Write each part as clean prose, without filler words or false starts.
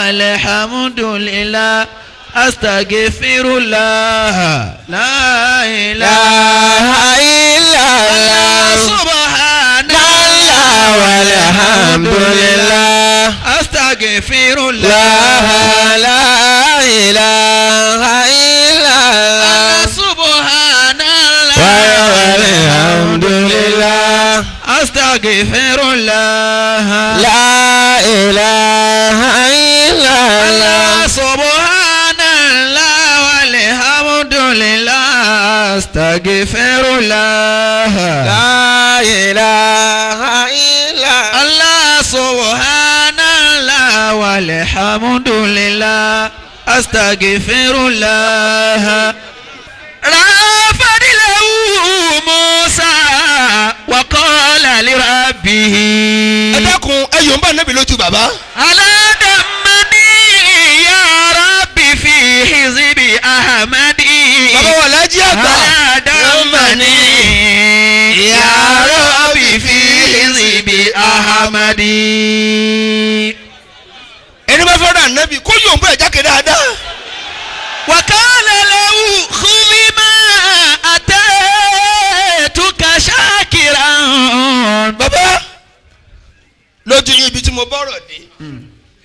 والحمد لله أستغفر الله لا إله إلا الله سبحان الله والحمد لله أستغفر الله لا لا إله إلا الله سبحان الله والحمد لله أستغفر الله لا إله إلا الله سبحان الله والحمد لله أستغفر الله لا إله إلا الله سبحان الله والحمد لله أستغفر الله رافع له موسى وقال لربه Ẹ dákun, ẹ yóò ń bá nẹ́bí lójú bàbá. على دمني يا ربي في حزب أحمد. Bàbá wa lájí àgbà. على دمني يا ربي في حزب أحمد. Ẹni bá fẹ́ràn ànábì kó yóò ń bọ̀ ẹ̀ jáde dáadáa. وقال له خذ ما أتيتك شاكرا. Bàbá, lójú yín, ibi tí mo bọ́rọ̀ dé,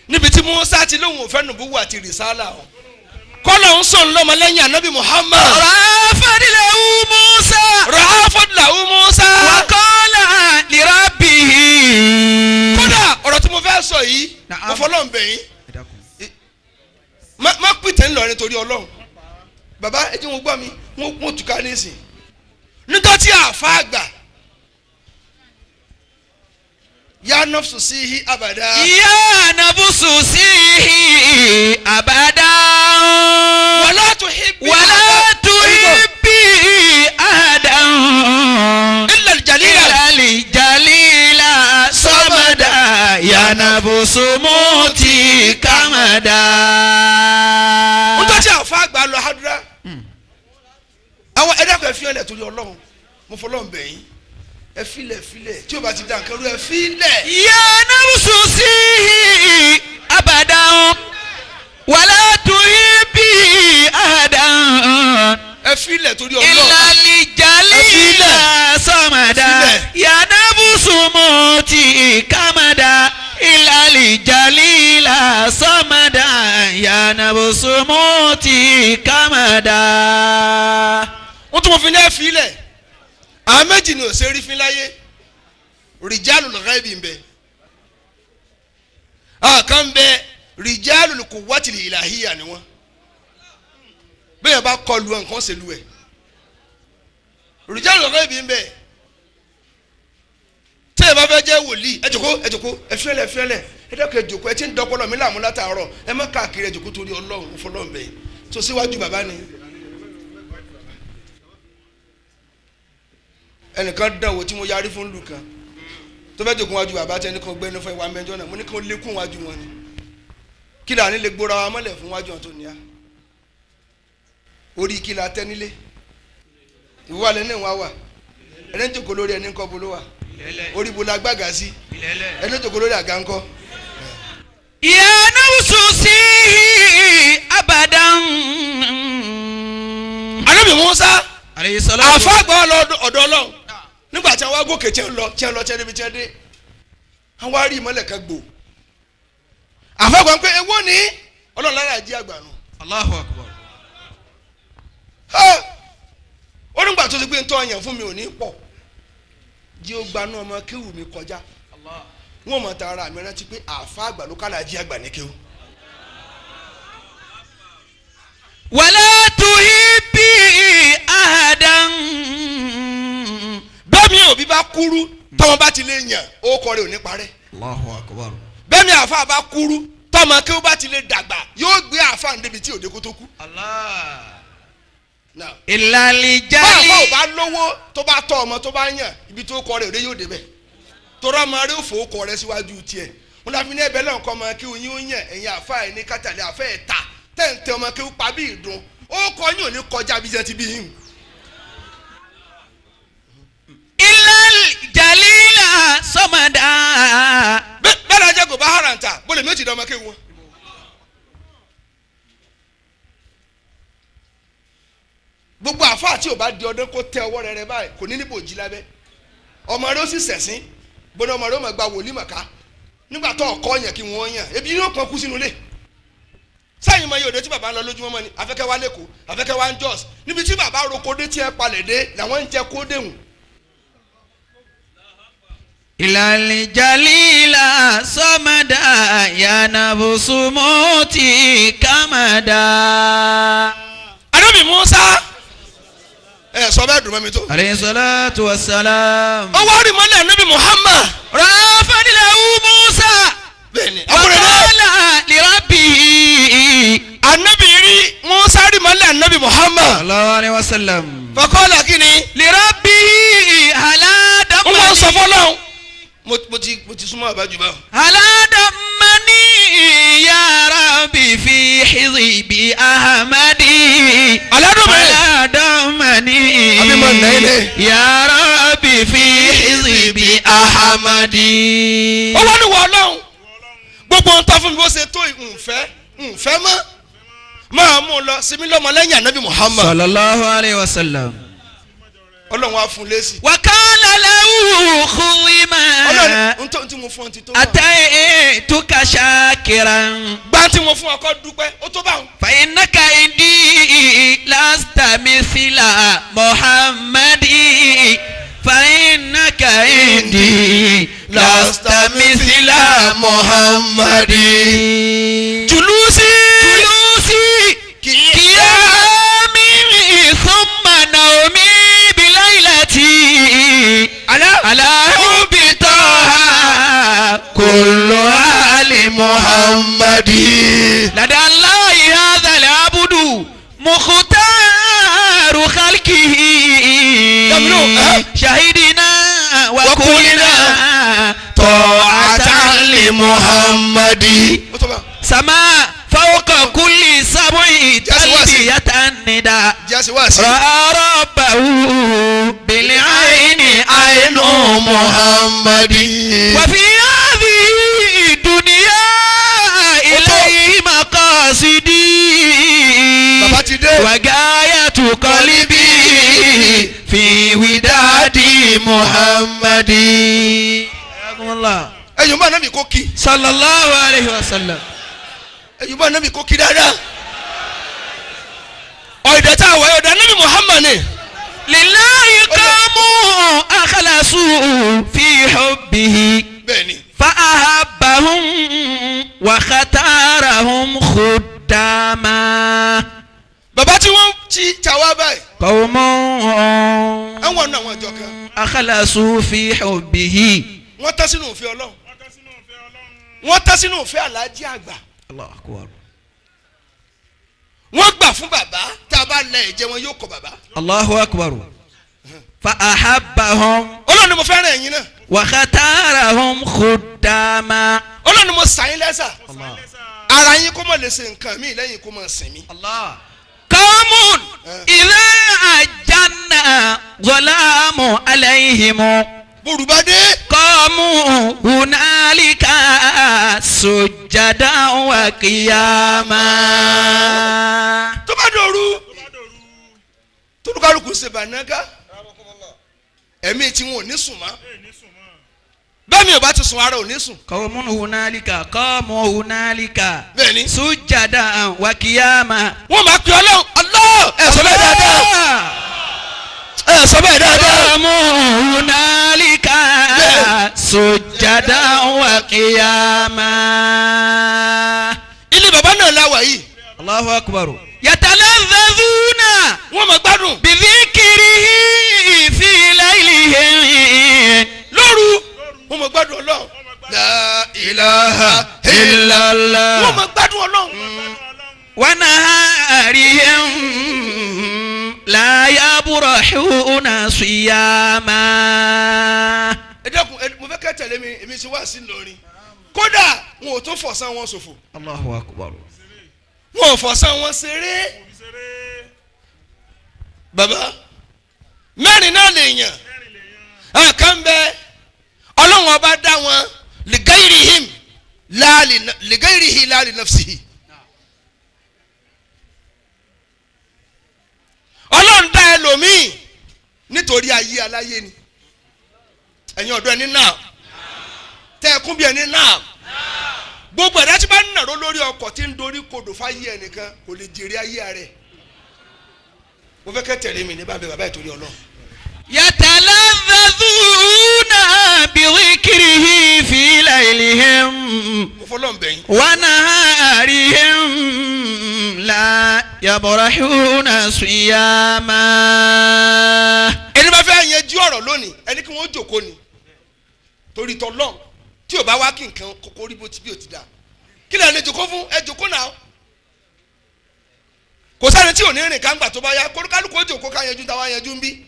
níbi tí Musa ti lóun ò fẹ́ nùbúwà àti rìsálà o, kọ́lọ̀ ń sọ̀n lọ́mọ lẹ́yìn ànábì Muhammad. رافع له موسى Ràáfọ́dùlàwù Musa. وقال لربه. Kódà ọ̀rọ̀ tí mo fẹ́ sọ yìí, mo fọlọ́ ń bẹ̀ yín, má pìtẹ́ ńlọrin nítorí Ọlọ́run. Bàbá, ẹ jẹ́ wọn gbọ́ mi, wọ́n tù ká nísìn nígbà tí àfa àgbà yá nọ́fṣù sí i abàdá. يا نفس سيهي أبدا. Wàlá tuhibbi. ولا تحبي أحدا. Illa al-jalila. إلا الجليل صمدا يا نفس موتي كمدا. Nígbà tí àfa àgbà lọ hadúrà àwọn ẹ̀dá kan, fi hàn torí Ọlọ́run, mo fọlọ́run bẹ̀ yín, ẹ filẹ̀ filẹ̀, tí o bá ti da nǹkan rú, ẹ filẹ̀. يا نفس سيهي أبدا ولا تحبي أحدا. Ẹ filẹ̀ torí Ọlọ́run. إلا الجليل صمدا. Filẹ̀. يا نفس موتي كمدا إلا الجليل صمدا يا نفس موتي كمدا. Wọ́n tún mo fi ní ẹ filẹ̀. Àwọn méjì ni ò ṣe rí fín láyé, rìjálù ghaibi ń bẹ, àwọn kan ń bẹ, rìjálù quwwatil ilahiyya ni wọ́n. Bẹ́ẹ̀ bá kọlu ẹ̀, nǹkan ṣe lu ẹ̀. Rìjálù ghaibi ń bẹ. Tí ẹ bá fẹ́ jẹ́ wòlíì, ẹ jòkó, ẹ jòkó, ẹ fiẹ́lẹ̀, ẹ fiẹ́lẹ̀, ẹ dẹ́kun, ẹ jòkó. Ẹ ti ń dọ́pọ́lọ́ mi láàmú látàárọ̀, ẹ má káàkiri, ẹ jòkó torí Ọlọ́run, fọlọ́run bẹ́ẹ̀ tó síwájú bàbá ni. Ẹnìkan dán wò tí mo yarí fún lù kan tó fẹ́ jòkó wájú bàbá, tí ẹnìkan gbẹ́nu fún ìwà mẹ́jọ náà, mo ní kí wọ́n lékún wájú wọn ni, kí làní lè gbóra wa mọ́lẹ̀ fún wájú wọn tó níyà orí, kí la tẹ́ nílé ìwọ alẹ́ náà wá wà, ẹni jòkó lórí ẹni ńkọ́ bolo wà, orí bo la gbàgà sí, ẹni jòkó lórí àga ńkọ́. يا نفس سيهي أبدا. Ànábì Musa عليه الصلاة. Àfàgbà lọ ọ̀dọ̀ Ọlọ́run nígbà tí àwọn agòkè tí ń lọ, tí ń lọ, tí ń débi tí ń dé, àwọn á rí ìmọ́lẹ̀ kan gbò. Àfàgbà ń pé ewó ni Ọlọ́run lára jí àgbà nù. الله أكبر. Ha! Ó nígbà tó ti gbé ń tọ́ ọyàn fún mi ò ní pọ̀ jí ó gbanú ọmọ kéwù mi kọjá, wọn mọ̀ ta ara mi rántí pé àfa àgbà ló kálá jí àgbà ní kéwù. ولا تحبي أحدا. Bẹ́ẹ̀ mi òbí bá kúrú, tọ́mọ bá ti lè yàn, ó kọ́ rẹ̀ ò ní parẹ́. الله أكبر. Bẹ́ẹ̀ mi àfa bá kúrú, tọ́mọ kéwù bá ti lè dàgbà, yóò gbé àfa níbi tí òde kó tó kú. الله. Now, إلا bá àfa ò الجليل. bá lówó, tó bá tọ́ ọmọ tó bá yàn, ibi tó kọ́ rẹ̀ òde yóò débẹ̀, torí ọmọ rẹ̀ ò fò kọ́ rẹ̀ síwájú tiẹ̀. Wọn láfi ní ẹ̀bẹ̀ lọ́nkọ́ ọmọ kí oyin ó yàn. Ẹ̀yin àfa ẹ̀ ní kátàlẹ́ àfẹ́ ẹ̀ ta tẹ̀ǹtẹ̀ ọmọ kí ó pa bí ìdun, ó kọ́ yín ò ní kọjá bí jẹ́ ti bí yín. إلا الجليل صمدا. Bẹ́ẹ̀ náà jẹ́ kò bá haranta bó lè méjì dán ọmọ kí wọn. Gbogbo àfáà tí ò bá di ọdún kó tẹ ọwọ́ rẹ̀ rẹ̀ báyìí kò ní níbo jí lábẹ́. Ọmọ rẹ̀ ó sì sẹ̀sìn, gbọ́dọ̀ ọmọ rẹ̀ ó máa gba wòlíì màkà. Nígbà tó ọkọ yẹn kí wọ́n yàn, ebi yóò pọn kú sínú ilé. Sẹ́yìn mọ iye òde tí bàbá ń lọ lójúmọ́ mọ́ ni, afẹ́kẹ́ wá lẹ́kọ̀ọ́, afẹ́kẹ́ wá ń Jos. Níbi tí bàbá roko dé tí ẹ palẹ̀ dé làwọn ń jẹ kó déhùn. Ìlàlẹ̀ jalila sọ́mọ́dà yànnàbùsùmọ́tì kàmàdà. Ànábì Mùsá ẹ sọ bẹ́ẹ̀ dùn mọ́ mi tó. Alayhi salatu wa salam. Ó wá rí mọ́lẹ̀ Ànábì Muhammad. Rafanilahu Musa. Bẹ́ẹ̀ni, àbúrò rẹ̀. Wàkàlà lirabbihi. Ànábì rí Musa rí mọ́lẹ̀ Ànábì Muhammad. Sallallahu alayhi wa sallam. Faqala kí ni? Lirabbihi Ó wọ́n sọ aládàmani. fọ́lọ́hún. Mo ti súnmọ́ àbájú báwọn. Aládàmani ya rabbi fi hizbi ahmadi. Aládùnmí. Aládàmani Àbí mo nà é lé. ya rabbi fi hizbi ahmadi. Ó wọ́n ní wọ́n ọlọ́run. Gbogbo ohun tó fún mi bó ṣe tó ìfẹ́ ǹfẹ́ mọ́. Máa mú un lọ sinmi lọ́mọ lẹ́yìn Ànábì Muhammad. Sallallahu alayhi wa sallam. Ọlọ́run á fún lésì. Wakala lahu khulima. Ọlọ́run ntọ́ tí mo fún ọ ti tó bá. Ataytuka shakiran. Gbá tí mo fún ọkọ dúpẹ́ ó tó bá wọn. فإنك عندي لست مثل محمد فإنك عندي لست مثل محمد Jùlúsí. جلوسي قيامي ثم نومي بليلتي على حب طه كل آل محمد لدى الله هذا العبد مختار خلقه شهدنا وكلنا طاعة لمحمد Ó tó bá. سما فوق كل سبع تلبية النداء Jẹ́ àṣẹ wá sí. رأى ربه بالعين عين Muhammad. وفي هذه الدنيا إليه مقاصدي Bàbá ti dé. وغاية قلبي في وداد محمد Ẹ̀yin bá Ànábì kó kí. صلى الله عليه وسلم Ẹ̀yin bá Ànábì kó kí dáadáa. Ọ̀dẹ̀ tá a wọ̀ ọ̀dẹ̀ Ànábì Muhammad ni. لله قاموا أخلصوا في حبه Bẹ́ẹ̀ni. فأحبهم وختارهم خداما Bàbá tí wọ́n ti ta wá báyìí. قوم Àwọn ọ̀nà àwọn ìjọ kan. أخلصوا في حبه Wọ́n tán sínú òfin Ọlọ́run. Wọ́n tán sínú òfin Àlàájì àgbà. الله أكبر Wọ́n gbà fún bàbá tá a bá lẹ ẹ̀jẹ̀ wọn yóò kọ bàbá. الله أكبر فأحبهم Ọlọ́run ni mo fẹ́ràn ẹ̀yin náà. وختارهم خداما Ọlọ́run ni mo sà yín lẹ́sà. Ara yín kó má lè ṣe nǹkan míì lẹ́yìn kó má sìn mí. الله قوم إذا أجن ظلام عليهم Bórú bá dé. قاموا هنالك سجدا وقياما Tó bá dòru. Tolúkálùkù ṣe bànágá. Ẹ̀mí tí wọn ò ní sùn mọ́. Bẹ́ẹ̀ mi ò bá ti sùn ara ò ní sùn. قوم هنالك قاموا هنالك Bẹ́ẹ̀ni. سجدا وقياما Wọ́n máa pe Ọlọ́run. Allah ẹ sọ bẹ́ẹ̀ dáadáa. Ẹ sọ bẹ́ẹ̀ dáadáa. قاموا هنالك سجدا وقياما Ilé bàbá náà la wà yìí. الله أكبر يتلذذون Wọ́n máa gbádùn. بذكره في ليلهم Lóru. Wọ́n máa gbádùn Ọlọ́run. La ilaha إلا Wọ́n الله máa gbádùn Ọlọ́run. ونهارهم لا يبرحون صياما Ẹ dákun ẹ mo fẹ́ kẹ́ tẹ̀lé mi èmi ti wá sí Ìlọrin. Kódà wọn ò tún fọ̀sán wọn ṣòfò. الله أكبر Wọn ò fọ̀sán wọn ṣeré. Bàbá mẹ́rin náà lè yàn. Àkàn bẹ Ọlọ́run ọba dá wọn ligairihim ligairihi la li nafsihi. Ọlọ́run dá ẹlòmíì nítorí ayé aláyé ni. Ẹ̀yin ọ̀dọ́ ẹni náà tẹ́ ẹ kún bí ẹni náà. Gbogbo ẹ̀dá tí bá ń nàró lórí ọkọ̀ tí ń dorí kodò fáyé ẹnìkan kò lè jèrè ayé rẹ̀. Mo fẹ́ kẹ́ tẹ̀lé mi ní bàbá bàbá ìtorí Ọlọ́run. يتلذذون بذكره في ليلهم Mo fọlọ́n bẹ̀ yín. ونهارهم لا يبرحون صياما. Ẹni bá fẹ́ yanjú ọ̀rọ̀ lónìí, ẹni kí wọ́n jòkó ni torí tọ́lọ́n tí ò bá wá kí nǹkan kókó rí bó ti bí ò ti dà. Kí lè lè jòkó fún ẹ? Jòkó náà. Kò sẹ́ni tí ò ní rìn káńgbà tó bá yá. Kólúkálùkù ó jòkó ká yanjú táwa yanjú ń bí.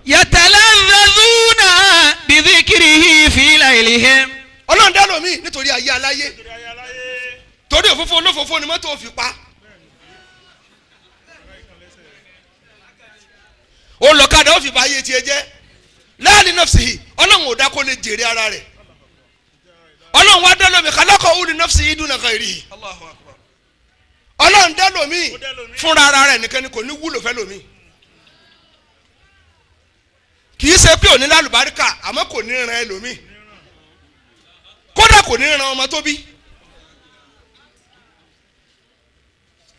يتلذذون بذكره في ليلهم. Ọlọ́run dá lómi nítorí ayé aláyé, torí òfófó olófófó ni mọ́tò fi pa. Olùkadà ó fi ba ayé tiẹ̀ jẹ́ láàrin nọ́ọ̀sì. Ọlọ́run ò dá kó lè jèrè ara rẹ̀. Ọlọ́run wá dá lómi kàlákọ̀ ó ní nọ́ọ̀sì yìí dúnà kan rí. Ọlọ́run dá lómi fúnra ara rẹ̀ nìkan ni, kò ní wúlò fẹ́ lómi. Kì í ṣe pé òní lálùbáríkà, àmọ́ kò ní ran ẹlòmíì, kódà kò ní ran ọmọ tó bí.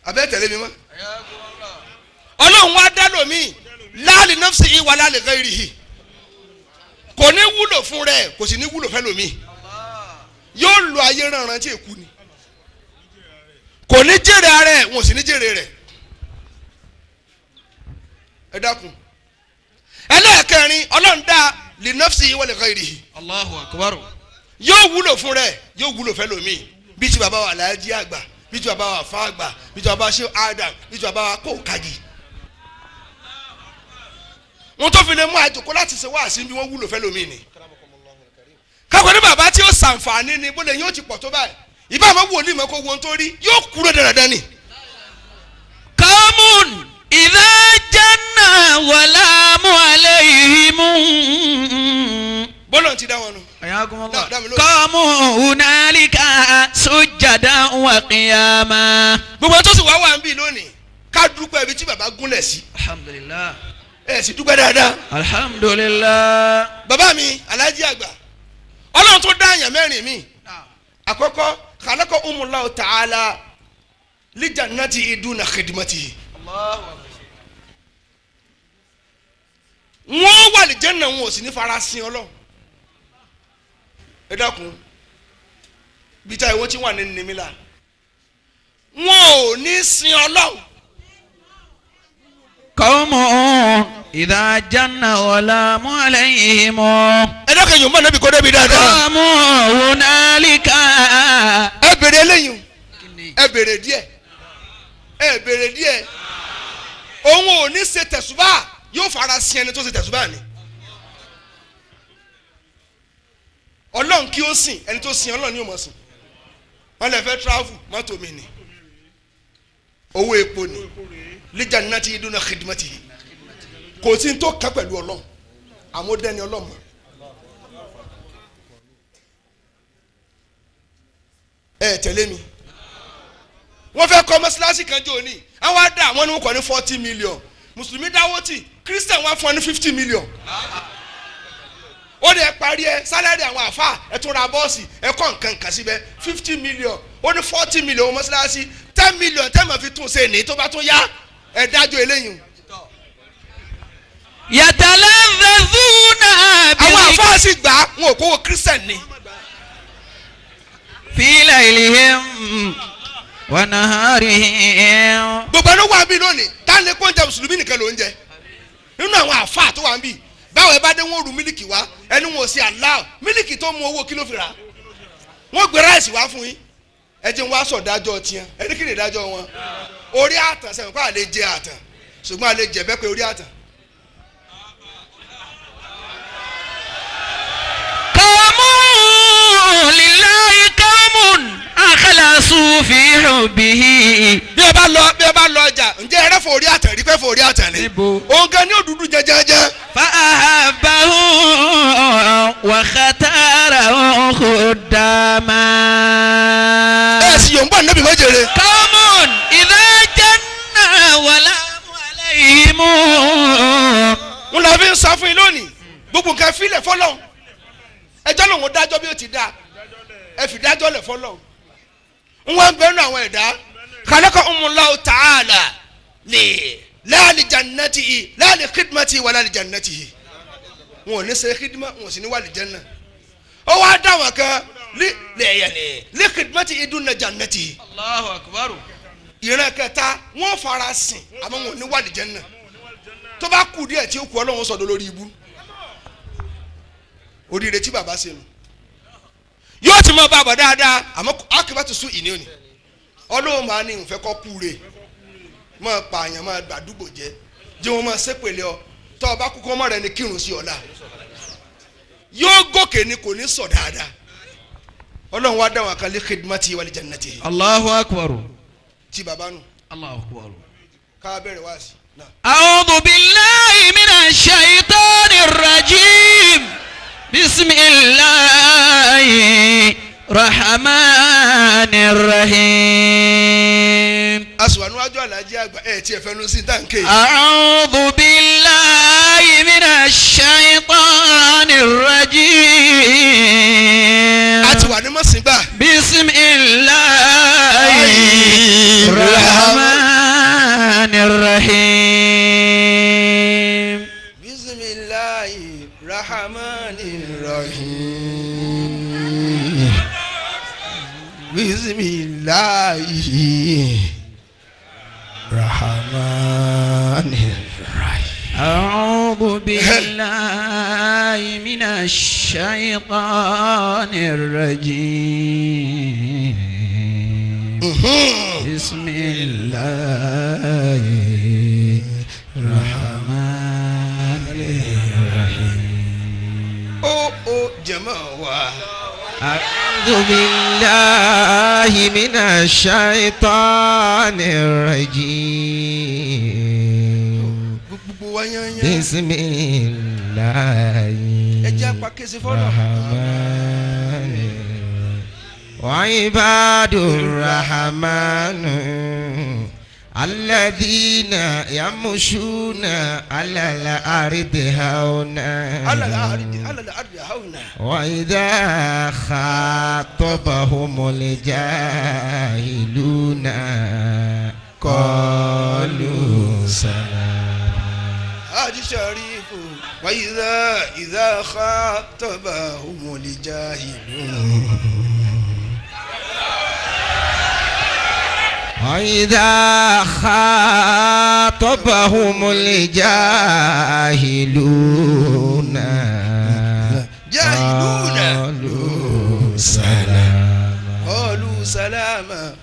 Abẹ́ tẹ̀lé mi mọ́. Ọlọ́run wá dá lómi láàlì nafsi yìí wà láàlì ghairihi. Kò ní wúlò fún rẹ̀, kò sì ní wúlò fẹ́ lómi. Yóò lo ayé ránran tí èkú ni, kò ní jèrè ara ẹ̀, wọn ò sì ní jèrè rẹ̀. Ẹ dákun. Ẹlẹ́ẹ̀kẹrin, Ọlọ́run dá li nafsi wa li ghairihi. Allahu akbar. Yóò wúlò fún rẹ̀, yóò wúlò fẹ́ lómi, bí ti bàbá wa Alhaji àgbà, bí ti bàbá wa fa àgbà, bí ti bàbá wa ṣe Adam, bí ti bàbá wa kó kagi. Wọn tó fi lè mú àjòkó láti ṣe wáàsí bí wọ́n wúlò fẹ́ lómi ni. Káwọn ní bàbá tí ó sàǹfààní ni bó lè yóò ti pọ̀ tó báyìí, ìbá àmọ́ wòlíì mọ́ kó wo ohun tó rí yóò kúrò dandan ni. قوم إذا جن ظلام عليهم. Bọ́lọ̀ ti dá wọn nù. حياكم الله. Náà, dá mi lóhùn. قاموا هنالك سجدا وقياما. Gbogbo tó sì wá wà ń bì lónìí, ká dúpẹ́ ibi tí bàbá gúnlẹ̀ sí. الحمد لله. Ẹ sì dúpẹ́ dáadáa. الحمد لله. Bàbá mi Alhaji àgbà, Ọlọ́run tó dá àyàn mẹ́rin mi. Àkọ́kọ́, khalaqa umullahu ta'ala lijannati iduna khidmatihi. Wọ́n wà lè jẹ́nà, wọn ò sì ní fara sin Ọlọ́run. Ẹ dákun, bí táyà wọ́n ti wà ní nìmílà, wọn ò ní sin Ọlọ́run. قوم إذا جن ظلام عليهم. Ẹ dákun, yòó mọ̀ níbi kó débi dáadáa. قاموا هنالك. Ẹ bèrè eléyìí, ẹ bèrè díẹ̀, ẹ bèrè díẹ̀. Òun ò ní ṣe tẹ̀sùbá, yóò fara sin ẹni tó ṣe tẹ̀sùbá ni. Ọlọ́run kí ó sìn, ẹni tó sin Ọlọ́run ni yóò mọ̀ sìn. Wọ́n lè fẹ́ travel, mọ́tò mi ni, owó epo ni, lijannati duna khidmatihi. Kò sí ní tó kàn pẹ̀lú Ọlọ́run, àmọ́ dẹ́ni Ọlọ́run mọ̀. Ẹ tẹ̀lé mi. Wọ́n fẹ́ kọ́ mọ́ṣáláṣí kan jò ní, àwọn á dá àwọn ní wọ́n kọ́ ní 40 million. Mùsùlùmí dáwó tì, Christian wá fún ọ ní 50 million. Ó ní ẹ parí ẹ salary àwọn àfa, ẹ tún ra bọ́ọ̀sì, ẹ kọ́ nǹkan kan síbẹ̀. 50 million, ó ní 40 million owó mọ́ṣáláṣí, 10 million tẹ́ mọ̀ fi tún ṣe ní tó bá tún yá. Ẹ dájọ́ eléyìí. يتلذذون Àwọn بذكر àfa sì gbà á, wọn ò kówó Christian ni. في ليلهم ونهارهم. Gbogbo ẹni wà ń bí lónìí tá ń lè kó oúnjẹ, mùsùlùmí nìkan ló ń jẹ nínú àwọn àfa tó wà ń bí. Báwo ẹ bá dé, wọn rú mílìkì wá, ẹni wọn ò sí àlá mílìkì tó mu, owó kí ló fi rà? Wọn gbé ráìsì wá fún yín. Ẹ jẹ́ wọn á sọ dájọ́ tiẹ̀. Ẹni kí ni ìdájọ́ wọn? Orí àtàn sẹ́wọ̀n kó àlè jẹ àtàn, ṣùgbọ́n àlè jẹ bẹ́ẹ̀ pé orí àtàn. قوم لله قوم أخلصوا في حبه. Bí ẹ bá lọ ọjà, ǹjẹ́ ẹ rẹ́fọ̀ orí àtàn rí? Pẹ́fọ̀ orí àtàn ni. Níbo? Òun gan ní òdúdú jẹjẹjẹ. فأحبه وختاره خداما. Ẹ sì yòǹbọ̀ níbi mọ́jèrè. قوم إذا جن ظلام عليهم. ń sọ fún yín lónìí gbogbo nǹkan filẹ̀ fọlọ́n ẹjọ́ lòun dájọ́ bí ó ti dáa ẹ fi dájọ́ lẹ̀ fọlọ́n ń wá ń bẹ́ẹ̀ nù àwọn ẹ̀dá khalaqahumullahu ta'ala lè la li jannatihi la li khidmatihi wala li jannatihi wọn ò ní ṣe khidma wọn ò sì ní wà lí janna ó wá dá wọn kan li khidmatihi duna jannatihi. Allahu akbar. Ìran kẹta wọn fara sìn àmọ́ wọn ò ní wà lí janna tó bá kù díẹ̀ tí ó kú Ọlọ́run sọ̀dọ̀ lórí ibú oríire tí bàbá ṣe nù yóò ti mọ bàbá dáadáa àmọ́ akébá ti sún ìní òní Ọlọ́run máa ní ìfẹ́ kọ́ kú re máa pààyàn máa gbàdúgbò jẹ jẹ́ wọn máa ṣépèlé ọ tọ́ ọ bá kú kọ́ mọ́ rẹ ni kírun sí ọ̀la yóò gòkè ni kò ní sọ dáadáa Ọlọ́run wá dáwọn kan lé khidmati wal jannati. Allahu akbar. Tí bàbá nù. Allahu akbar. Ká bẹ̀rẹ̀ wá sí. A'udhu billahi minash shaitanir rajim. Bismillahi rahmanir rahim. Aṣùwànúwájú alájí àgbà ẹ̀ tí ẹ fẹ́ nu sí táǹkì. A'udhu billahi minash shaitanir rajim. A ti wà ní mọ̀sìngbà. Bismillahi rahmanir rahim. Bismillahi rahmanir rahim. Bismillahi rahmanir rahim. A'udhu billahi minash shaitanir rajim. Bismillahi rahmanir rahim. Ó jama wa. أعوذ بالله من الشيطان الرجيم. بسم الله الرحمن وعباد الرحمن الذين يمشون على الأرض هونا وإذا خاطبهم الجاهلون قالوا سلاما. Haji Sharifu وإذا إذا خاطبهم الجاهلون وإذا خاطبهم الجاهلون قالوا سلاما قالوا سلاما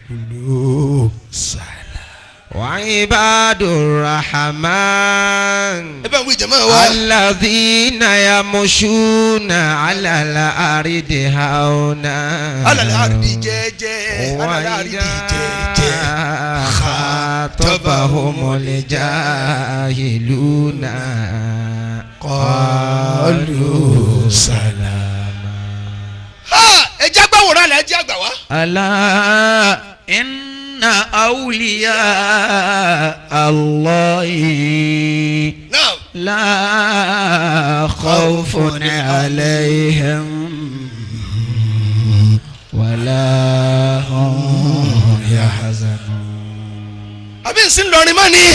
قالوا سلاما. وعباد الرحمن الذين يمشون على الأرض هونا على الأرض جيجي على الأرض جيجي خاطبهم الجاهلون قالوا سلاما. ẹ jẹ́ gbàwòrán àlẹ́ ẹ jẹ́ àgbà wá. ألا إن أولياء الله لا خوف عليهم ولا هم يحزنون. Àbí nsìn lọrin mọ́ ni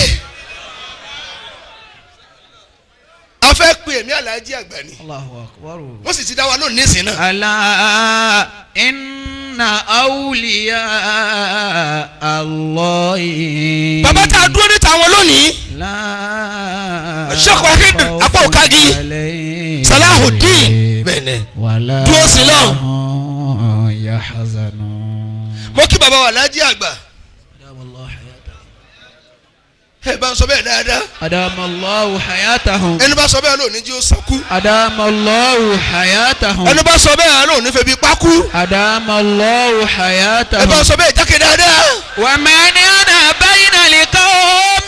a fẹ́ pe èmi Àlàájì àgbà ni. Allahu akbar. Wọ́n sì ti dá wa lónìí nísìn náà. ألا إن أولياء الله. Bàbá tá a dúró níta wọn lónìí. لا Sheikh Wahid خوف Apá-Òkagi عليهم Salahuddin bẹ́ẹ̀ni ولا dúró sí lọ́hùn. هم يحزنون. Mo kí bàbá wa Àlàájì àgbà. Ẹ bá ń sọ bẹ́ẹ̀ dáadáa. أدام الله حياتهم. Ẹni bá sọ bẹ́ẹ̀ lónìí jí ó sọkú. أدام الله حياتهم. Ẹni bá sọ bẹ́ẹ̀ lónìí febi pákú. أدام الله Ẹ bá ń حياتهم. sọ bẹ́ẹ̀ jákè dáadáa. ومن أنا بين القوم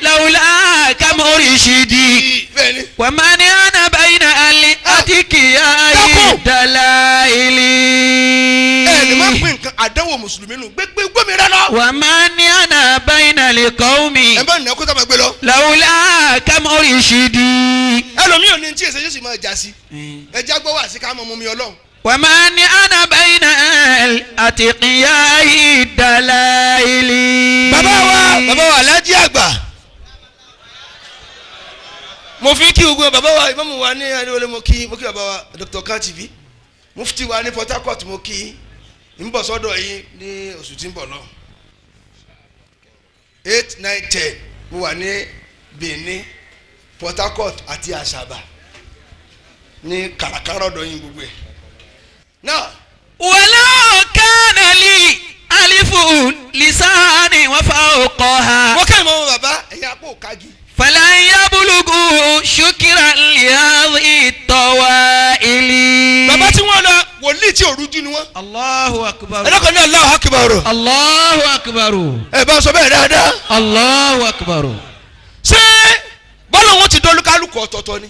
لولاك مرشدي. Bẹ́ẹ̀ni. ومن أنا بين الأتقياء Dákun. الدلائل. Ẹ ní má pín nǹkan Àdánwò mùsùlùmí nù gbégbé gbómi rẹ lọ. ومن أنا بين القوم Ẹ bá nà kó tá a máa gbé lọ. لولاك مرشدي. Ẹlòmíì ò ní tí èsè yóò sì máa jà sí. Ẹ já gbọ́ wá sí ká mọ̀ mú mi ọlọ́run. ومن أنا بين الأتقياء الدلائل. Bàbá wa Alhaji àgbà, mo fi kí gbogbo bàbá wa ìmáàmù wa ní adéwọlé, mo kí bàbá wa Dr. Katibi, mufti wa ní Port Harcourt, mo kí n bọ̀ sọ́dọ̀ yín ní oṣù tí ń bọ̀ náà, 8, 9, 10, mo wà ní Benin, Port Harcourt àti Àṣàbà ní kàràkàrà ọ̀dọ̀ yín gbogbo ẹ̀ náà. ولو كان لي ألف لسان وفوقها Mo kẹ́ ìmọ̀ wọn bàbá ẹ̀yin apò kági. فلن يبلغوا شكرا لهذه الطوائل. Bàbá tí wọ́n lọ, wòlíì tí òrújú ni wọ́n. الله أكبر. Ẹlẹ́kọ̀ọ́ ní Allahu Akbar. الله أكبر. Ẹ bá sọ bẹ́ẹ̀ dáadáa. الله أكبر. Ṣé bọ́lá wọn ti dọ́lúkálùkù ọ̀tọ̀ọ̀tọ̀ ni?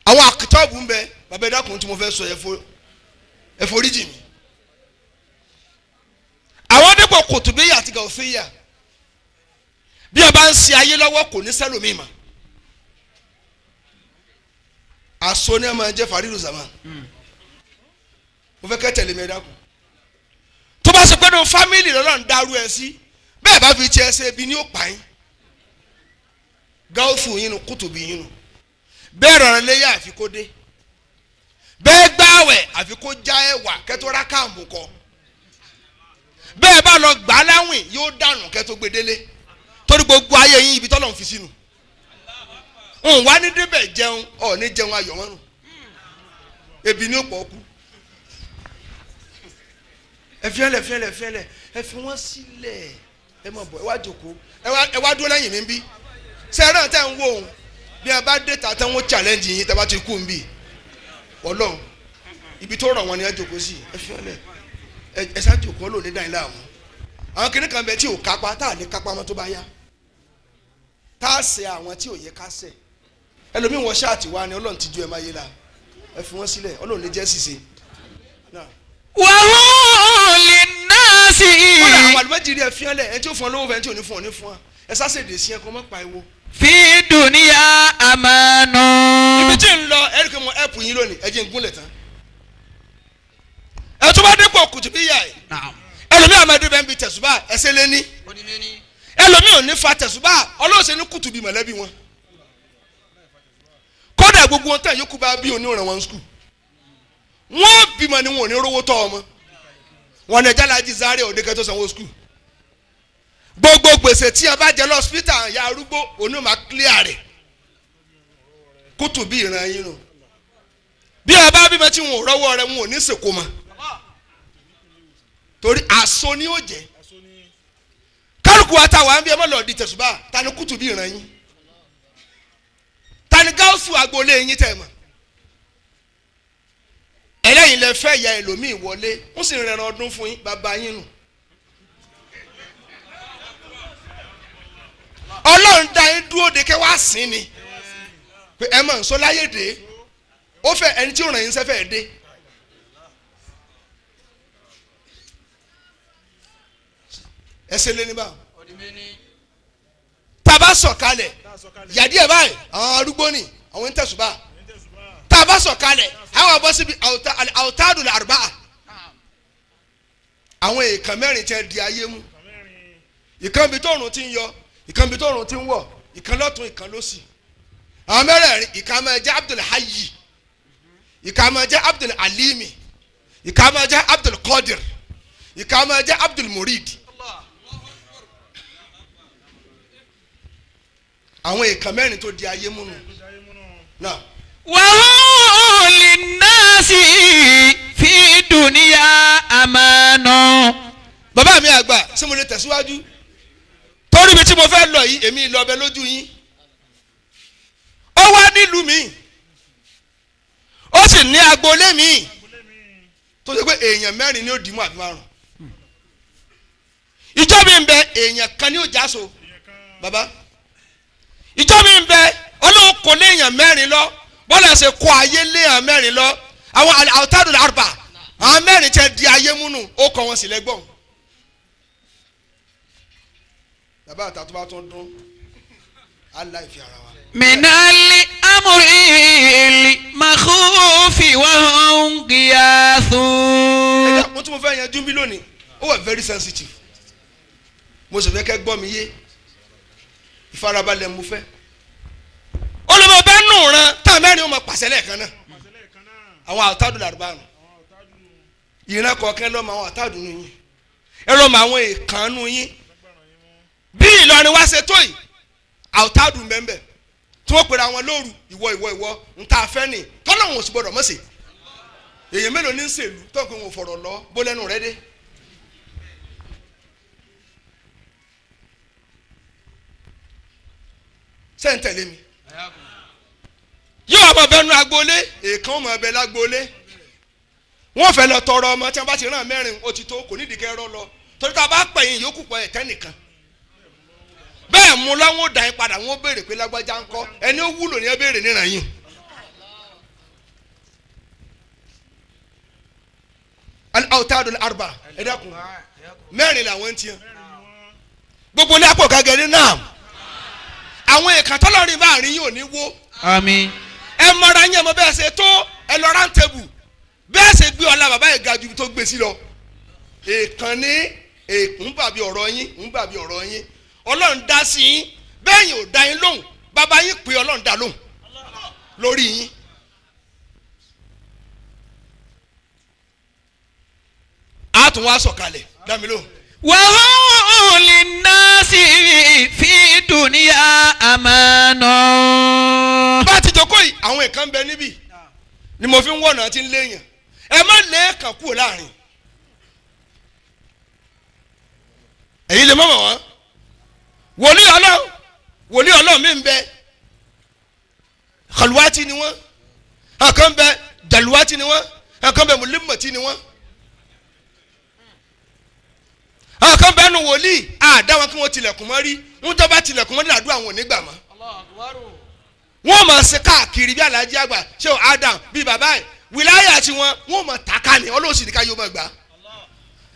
Àwọn àkìtọ́ọ̀bù ń bẹ. Bàbá, ẹ dákun, tí mo fẹ́ sọ, ẹ foríjì mi. Àwọn dípò kòtùbíyà àti gàùfíyà, bí ẹ bá ń ṣe ayé lọ́wọ́, kò ní sẹ́lòmíì mà. Àṣọ ni ẹ máa jẹ́ fàrídù zaman. Mo fẹ́ kẹ́ tẹ̀lé mi, ẹ dákun. Tó bá ṣe pé ní family lọ́nà ń darú ẹ sí bẹ́ẹ̀, bá fi tiẹ̀ ṣe ibi ní ó pa yín. Gáúsù yín nu, kùtùbí yín nu, bẹ́ẹ̀ rọrùn léyà àfi kó dé, bẹ́ẹ̀ gbáwẹ̀ àfi kó já ẹ̀wà kẹ́tọ́ rá káàmù kọ, bẹ́ẹ̀ bá lọ gbà á láwìn yóò dànù kẹ́tọ́ gbedele, torí gbogbo ayé yín ibi tọ́lọ̀ ń fi sínú ń wá ní débẹ̀ jẹun ọ̀ ní jẹun ayọ̀ wọn nù, ebi ní ó pọ̀ kú. Ẹ fi ẹlẹ fi ẹlẹ fi ẹlẹ, ẹ fi wọn sílẹ̀, ẹ má bọ̀, ẹ wá jókòó, ẹ wá dúró lẹ́yìn mi bí sẹ́ràn tẹ́ ń wò ó. Bí a bá dé ta tẹ́ wọ́n challenge yín, tẹ́ bá ti kú ń bì, ọlọ́run ibi tó rọ̀ wọ́n ni ẹ jókòó sí. Ẹ fi ẹlẹ, ẹ sá jókòó lónìí dàn yín láàmú. Àwọn kìnnì kan bẹ tí ò kápá tá à ní kápá mọ́, tó bá yá tá a ṣe àwọn tí ò yẹ ká ṣe. Ẹlòmíì wọ ṣáàtì wa ni ọlọ́run ti ju ẹ máa yé la. Ẹ fi wọ́n sílẹ̀, ọlọ́run lè jẹ́ ṣìṣe náà. وهم للناس Kódà àwọn àlùmọ́jìrì, ẹ fi hàn lẹ̀. Ẹ tí ó fún ọ lówó fẹ́, ẹ tí ò ní fún ọ ní fún ọ. Ẹ sásèdè sí ẹ kó má pa ewo. في الدنيا أمان. Ibi tí ń lọ, ẹ rí i pé mo ẹ̀pù yín lónìí, ẹ jẹ́ ń gúnlẹ̀ tán. Ẹ tún bá dépò kùtùbíyà ẹ̀. نعم. Ẹlòmíì àmàdé bẹ́ẹ̀ ń bi tẹ̀sùbà ẹsẹ̀ lé ní. Ẹlòmíì ò ní fa tẹ̀sùbà, ọlọ́ọ̀sẹ̀ ní kùtùbí mọ̀lẹ́bí wọn. Kódà gbogbo wọn tẹ̀ yókù bá bí onírànwọ́n wọn school. Wọ́n bímọ ni wọn ò ní rówó tọ́ ọmọ. Wọn ní ẹja lajì sáré òde kẹtọ sanwó school. Gbogbo gbèsè tí a bá jẹ lọ́sítà ya arúgbó òní ò máa clear rẹ̀. Kùtùbí ìran yín nù. Bí a bá bímọ tí wọn ò rọ́wọ́ rẹ̀, wọn ò ní sèkó mọ́, torí àso ni ó jẹ́. Kálukú wa ta wà ń bí, ẹ má lọ di tẹ̀sùbà. Ta ni kùtùbí ìran yín? Ta ni gáúsù agboolé yín tẹ̀ mọ̀? Ẹlẹ́yin lẹ fẹ́ ìyá ẹlòmíì wọlé, ń sì rẹran ọdún fún yín, bàbá yín nù. Ọlọ́run dá yín dúró de kẹ́ wá sí ni pé ẹ mọ̀ nsọ láyé dé, ó fẹ́ ẹni tí ó ràn yín sẹ́fẹ̀ dé. Ẹ ṣe lé ní báwọn. Tàbá sọ̀kalẹ̀ yàdí ẹ̀ báyìí, àwọn arúgbó ni àwọn ń tẹ̀sùbà. Tàbá sọ̀kalẹ̀, àwọn abọ́ síbi àwòtádùn àrùbá, àwọn èèkàn mẹ́rin tẹ́ di ayé mú: ìkan bí tóòrùn ti ń yọ, ìkan bí tóòrùn ti ń wọ̀, ìkan lọ́tún, ìkan lósì. Àwọn mẹ́rẹ̀ẹ̀rin, ìkan máa jẹ́ Abdul Hayyi, ìkan máa jẹ́ Abdul Alimi, ìkan máa jẹ́ Abdul Qadir, ìkan máa jẹ́ Abdul Murid. Àwọn èèkàn mẹ́rin tó di ayé mú nù náà. وهم للناس في الدنيا أمان. Bàbá mi àgbà, ṣé mo lè tẹ̀síwájú? Torí ibi tí mo fẹ́ lọ yìí, èmi lọ bẹ lójú yín. Ó wá nílùú mi, ó sì ní agboolé mi tó ṣe pé èèyàn mẹ́rin ni ó dìímú àbí márùn. Ìjọ mi ń bẹ, èèyàn kan ní ó já so. Bàbá, ìjọ mi ń bẹ, Ọlọ́run kò léèyàn mẹ́rin lọ, bọ́lá ṣe kó ayé léèyàn mẹ́rin lọ, àwọn àwòtádùn àrùbà. Àwọn mẹ́rin tẹ di ayé múnú ó kọ wọn sì lẹ́gbọ̀n. Bàbá àtà tó bá tún dún aláìfi ara wa. Minali amúrìlì màkúfì wàhùn gíyàsó. Ẹ jẹ́ mo tún mo fẹ́ yanjú bí lónìí ó wà very sensitive. Mo sì fẹ́ kẹ́ gbọ́ mi yé. Ìfarabalẹ̀ mo fẹ́. Olùmọ̀ bẹ́ẹ̀ nù ran tá mẹ́rin ó máa pàṣẹ lẹ́ẹ̀kan náà. Àwọn àtàdùn làrúbá nù. Ìran kọ̀ọ̀kan lọ́mọ àwọn àtàdùn nù yín. Ẹ lọ́mọ àwọn èèkàn nù yín. Bí Ìlọrin wá ṣe tó yìí, àtàdùn bẹ́ẹ̀ tí wọ́n pèrè àwọn lóru ìwọ ìwọ ìwọ ń ta afẹ́ nì tọ́lọ́hún ò sì gbọ́dọ̀ mọ̀ sí. Èèyàn mélòó ní ń ṣèlú tó ń pè wọn fọ̀rọ̀ lọ bó lẹ́nu rẹ dé. Ṣé ń tẹ̀lé mi? Yóò máa bẹnu agboolé, èèkàn máa bẹ lágboolé. Wọ́n fẹ́ lọ tọrọ ọmọ tí wọ́n bá ti rán mẹ́rin ó ti tó kò nídìí kẹ́ rọ́ lọ. Torí tá a bá pẹ̀yìn yòókù pọ̀ ẹ̀tẹ́ nìkan. Bẹ́ẹ̀ mú lọ́wọ́ dà yín padà wọ́n béèrè pé lágbájá ń kọ́ ẹni ó wúlò ní ẹ béèrè níran yín. Al-awtadul arba ẹ dákun mẹ́rin làwọn ń tiẹ̀. Gbogbo ní apò gàgẹ́rẹ́ náà àwọn èèkàn tọ́lọ́rin bá àárín yóò ní wó. Àmín. Ẹ mọra yín ẹ mọ bẹ́ẹ̀ ṣe tó ẹ lọ rántẹ́bù bẹ́ẹ̀ ṣe gbé ọlá bàbá yìí ga ju tó gbé sí lọ. Èèkàn ní èèkàn bàbí ọ̀rọ̀ yín ń bàbí ọ̀rọ̀ yín Ọlọ́run dá sí yín bẹ́ẹ̀ yín ò dá yín lóhùn bàbá yín pé Ọlọ́run dá lóhùn lórí yín. A tún wá sọ̀kalẹ̀ dá mi lóhùn. Wàhùn linnasi fi dunya amana. Bá a ti jókòó yìí àwọn èèkàn bẹ níbí ni mo fi ń wọ̀nà tí ń léèyàn ẹ má lẹ́ẹ̀kan kúrò láàrin èyí lè mọ̀mọ́ wọn. Wòlíì Ọlọ́run wòlíì Ọlọ́run mi ń bẹ kàlùwátì ni wọ́n, àkàn bẹ jàlùwátì ni wọ́n, àkàn bẹ mùlímọ̀tì ni wọ́n, àkàn bẹ nu wòlíì àdá wọn kí wọ́n tilẹ̀kùn mọ́ rí wọ́n tó bá tilẹ̀kùn mọ́ nílàdúrà wọn ò ní gbà mọ́. Wọ́n máa ṣe káàkiri bí Alhaji àgbà ṣé o Adam bí bàbá ẹ̀ wìláyà tí wọ́n wọ́n máa tàka ni Ọlọ́run sì ní ká yóò máa gbà.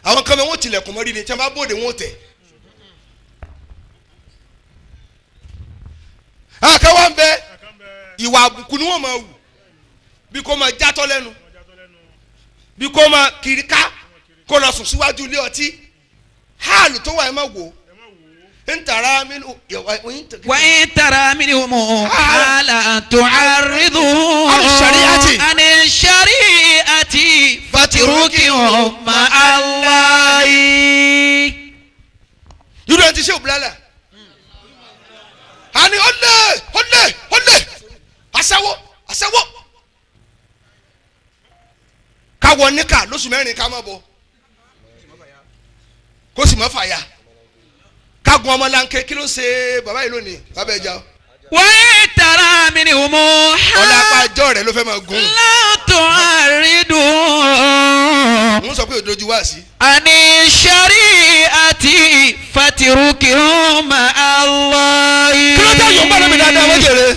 Àwọn kan bẹ wọ́n tilẹ̀kùn mọ́ rí ni tí wọ́n bá bóde wọ́n tẹ̀. Àkàn wá ń bẹ ìwà àbùkù ni wọ́n máa wù bí kò máa játọ́ lẹ́nu bí kò máa kiri ká kó lọ sùn síwájú ilé ọtí háàlù tó wà ẹ má wò ó. وإن ترى منهم حالا تعرضه عن الشريعة فاتركهم مع الله. Irú ẹni tí ṣe òbílẹ̀ àní ọ̀lẹ́ ọ̀lẹ́ ọ̀lẹ́ aṣẹ́wó aṣẹ́wó káwọ níkà lóṣù mẹ́rin ká má bọ̀ kó sì má fàyà kágun ọmọlanke kí ló ń ṣe bàbá yìí lónìí bàbá ẹja o. Wọ́n tara mi ni mo ha. Ọlá apá ẹjọ́ rẹ̀ ló fẹ́ máa gún. Látọ̀ àrídùn. Mo ń sọ pé òdojú wá sí. Àní sari àti fatiruki ma Allah. Kí ló dé yóò bá lómi dáadáa wọ́n jèrè.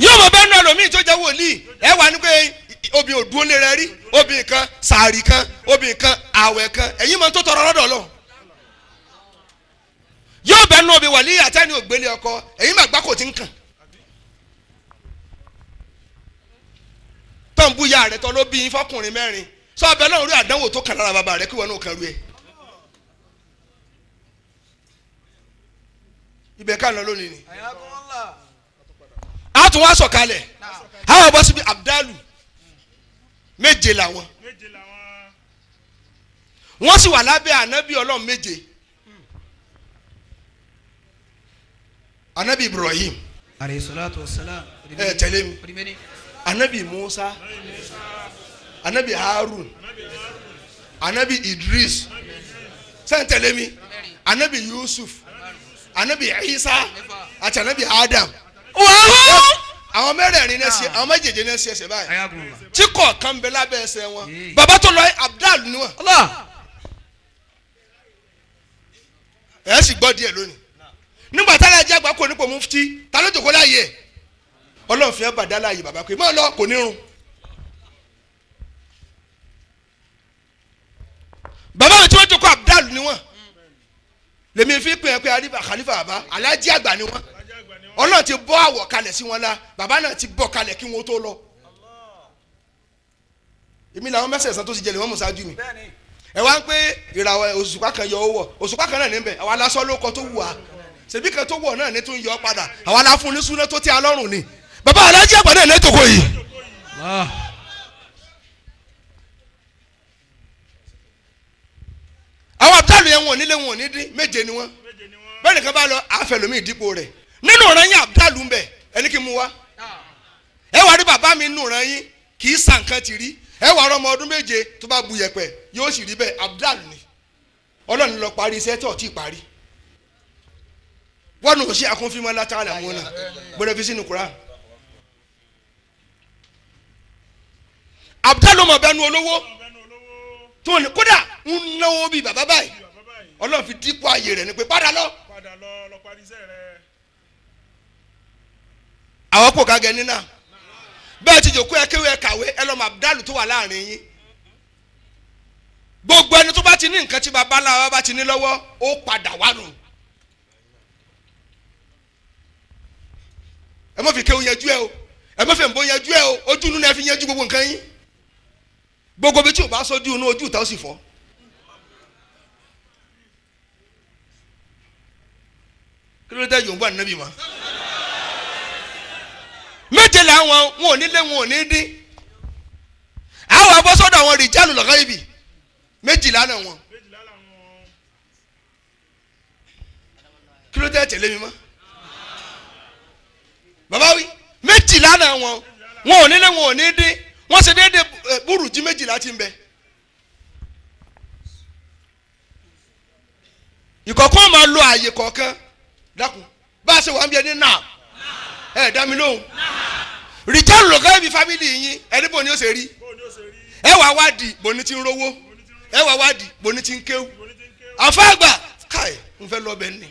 Yóò mọ bẹ́ẹ̀ náà lómi tó jẹ́ wòlíì ẹ wà ní pé obìnrin òdúró lé rẹ rí obìnrin kan sàárì kan obìnrin kan àwẹ̀ kan ẹ̀yin máa ń tó tọrọ lọ́dọ̀ Ọlọ́run. Yóò bẹ́ẹ̀ náà obìnrin wàlíì àtẹ́ni ògbélé ọkọ ẹ̀yin máa gbá kò tí ń kàn. Tọ́ ń bú ya rẹ̀ tọ́ ló bí yín fọkùnrin mẹ́rin sọ ọbẹ̀ náà rí àdánwò tó kàn lára bàbá rẹ̀ kí wọn náà kàn rú ẹ. Ibẹ̀ ká lọ lónìí ni. A tún wá sọ̀kalẹ̀ àwọn bọ́ síbi Abdalu méje làwọn wọ́n sì wà lábẹ́ ànábì Ọlọ́run méje. Ànábì Ibrahim alayhi salatu wassalam. Ẹ tẹ̀lé mi. Ànábì Musa, ànábì Harun, ànábì Idris, sẹ́ń tẹ̀lé mi, ànábì Yusuf, ànábì Isa àti ànábì Adam. Àwọn mẹ́rẹ̀ẹ̀rin náà ṣe àwọn méjèèjì náà ṣe ẹsẹ̀ báyìí tí kọ̀ọ̀kan bẹ lábẹ́ ẹsẹ̀ wọn. Bàbá tó lọ Abdal ni wọn. Ẹ sì gbọ́ díẹ̀ lónìí. Nígbà tá alájà àgbà kò nípò mufti ta ló jòkó láàyè ẹ̀ Ọlọ́run fi hàn bàdá láàyè bàbá pé má lọ kò ní run. Bàbá mi tí wọ́n jókòó Abdal ni wọ́n. Lèmi fi pè é pé Khalifa bàbá Alájí àgbà ni wọ́n. Ọlọ́run ti bọ́ àwọ̀ kalẹ̀ sí wọn la, bàbá náà ti bọ́ kalẹ̀ kí wọ́n tó lọ. Èmi làwọn mẹ́sẹ̀ẹ̀sán tó ti jẹlẹ̀ wọ́n mú ṣáájú mi. Ẹ wá ń pé ìràwọ̀ òṣùpá kan yọ owó òṣùpá kan náà níbẹ̀ àwa lásán ló kọ tó wù wá ṣèbí kan tó wọ̀ náà ní tó ń yọ padà àwa la fún ní súná tó tẹ́ alọ́rùn ni. Bàbá Alájí àgbà náà lẹ́tọ̀kọ̀ yìí. Àwọn abdul yẹn wọn ò nílé wọn ò ní dín méje ni wọn bẹ́ẹ̀ nìkan bá lọ àfẹlómi ìdípò rẹ̀ nínú ọ̀ràn yín abdul ń bẹ ẹni kí n mú wá ẹ wà rí bàbá mi nínú ọ̀ràn yín kì í sàn kan ti rí ẹ wà rọmọ ọdún méje tó bá bu yẹ̀pẹ̀ yóò sì rí bẹ́ẹ̀ abdul ni Ọlọ́run lọ parí iṣẹ́ tó ti parí wọn ò sí akúnfímọ́ látara àwọn náà gbọ́dọ̀ fi sínú Kùránì abdul mọ̀ bẹ́ẹ̀ nu olówó tó ní kódà ń náwó bíi bàbá báyìí Ọlọ́run fi dípò ààyè rẹ̀ ni pé padà lọ. Àwọn kò ká gẹni náà bẹ́ẹ̀ ti jòkó ẹ kéwé ẹ kàwé ẹ lọ́mọ Abdul tó wà láàrin yín gbogbo ẹni tó bá ti ní nǹkan tí bàbá aláwa bá ti ní lọ́wọ́ ó padà wá nù. Ẹ má fi kéwé yanjú ẹ o, ẹ má fi nbọ yanjú ẹ o, ojú inú ni ẹ fi yanjú gbogbo nǹkan yín. Gbogbo bí tí o bá sójú inú ojú ìta ó sì fọ́. Kí ló dé yorùbá nàbì ma méje làwọn wọn ò ní lé wọn ò ní dín àwọn abọ́sọ́dọ̀ àwọn rìjálù lọ́kọ́ ibi méjìlá náà wọn. Kí ló dé tẹ̀lé mi mọ́ bàbá wí méjìlá náà wọn wọn ò ní lé wọn ò ní dín wọ́n ṣe déédéé búrùjí méjìlá ti ń bẹ. Ìkọ̀kọ́ máa lo ààyè kọ̀ọ̀kan dákun bá a ṣe wà ń bí ẹni náà ẹ dá mi lóhùn. Rìjálù lọ́kọ́ ibi fámìlì yín ẹni bò ní ó ṣe rí ẹ wà wádìí bò ní ti ń rówó ẹ wà wádìí bò ní ti ń kéwú àfáàgbà káì ń fẹ́ lọ bẹ́ẹ̀ ni.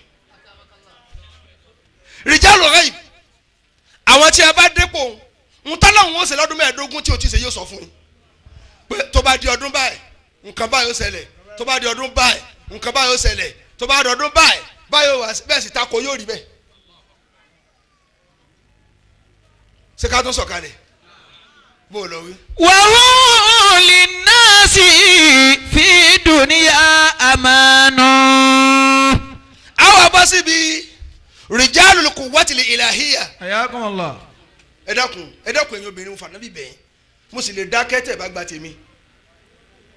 Rìjálù lọ́kọ́ ibi àwọn tí a bá dépò ntọ́lọ́hún ó ṣe lọ́dún mẹ́ẹ̀ẹ́dógún tí o ti ṣe yóò sọ fún yín pé tó bá di ọdún báyìí nǹkan báyìí ó ṣẹlẹ̀ tó bá di ọdún báyìí nǹkan báyìí ó ṣẹlẹ̀ tó bá di ọdún báyìí báyìí ó wà bẹ́ẹ̀ sì tako yóò rí bẹ́ẹ̀. Ṣé ká tún sọ̀kalẹ̀ bó o lọ wí. Wàhùn linnasi fi dunya amanu. Àwọn abọ́ síbi rijalul quwwatil ilahiyya. Ayakumullah. Ẹ dákun ẹ dákun ẹ̀yin obìnrin fànàbí bẹ̀yìn mo sì lè dákẹ́ tẹ̀ bá gba tèmi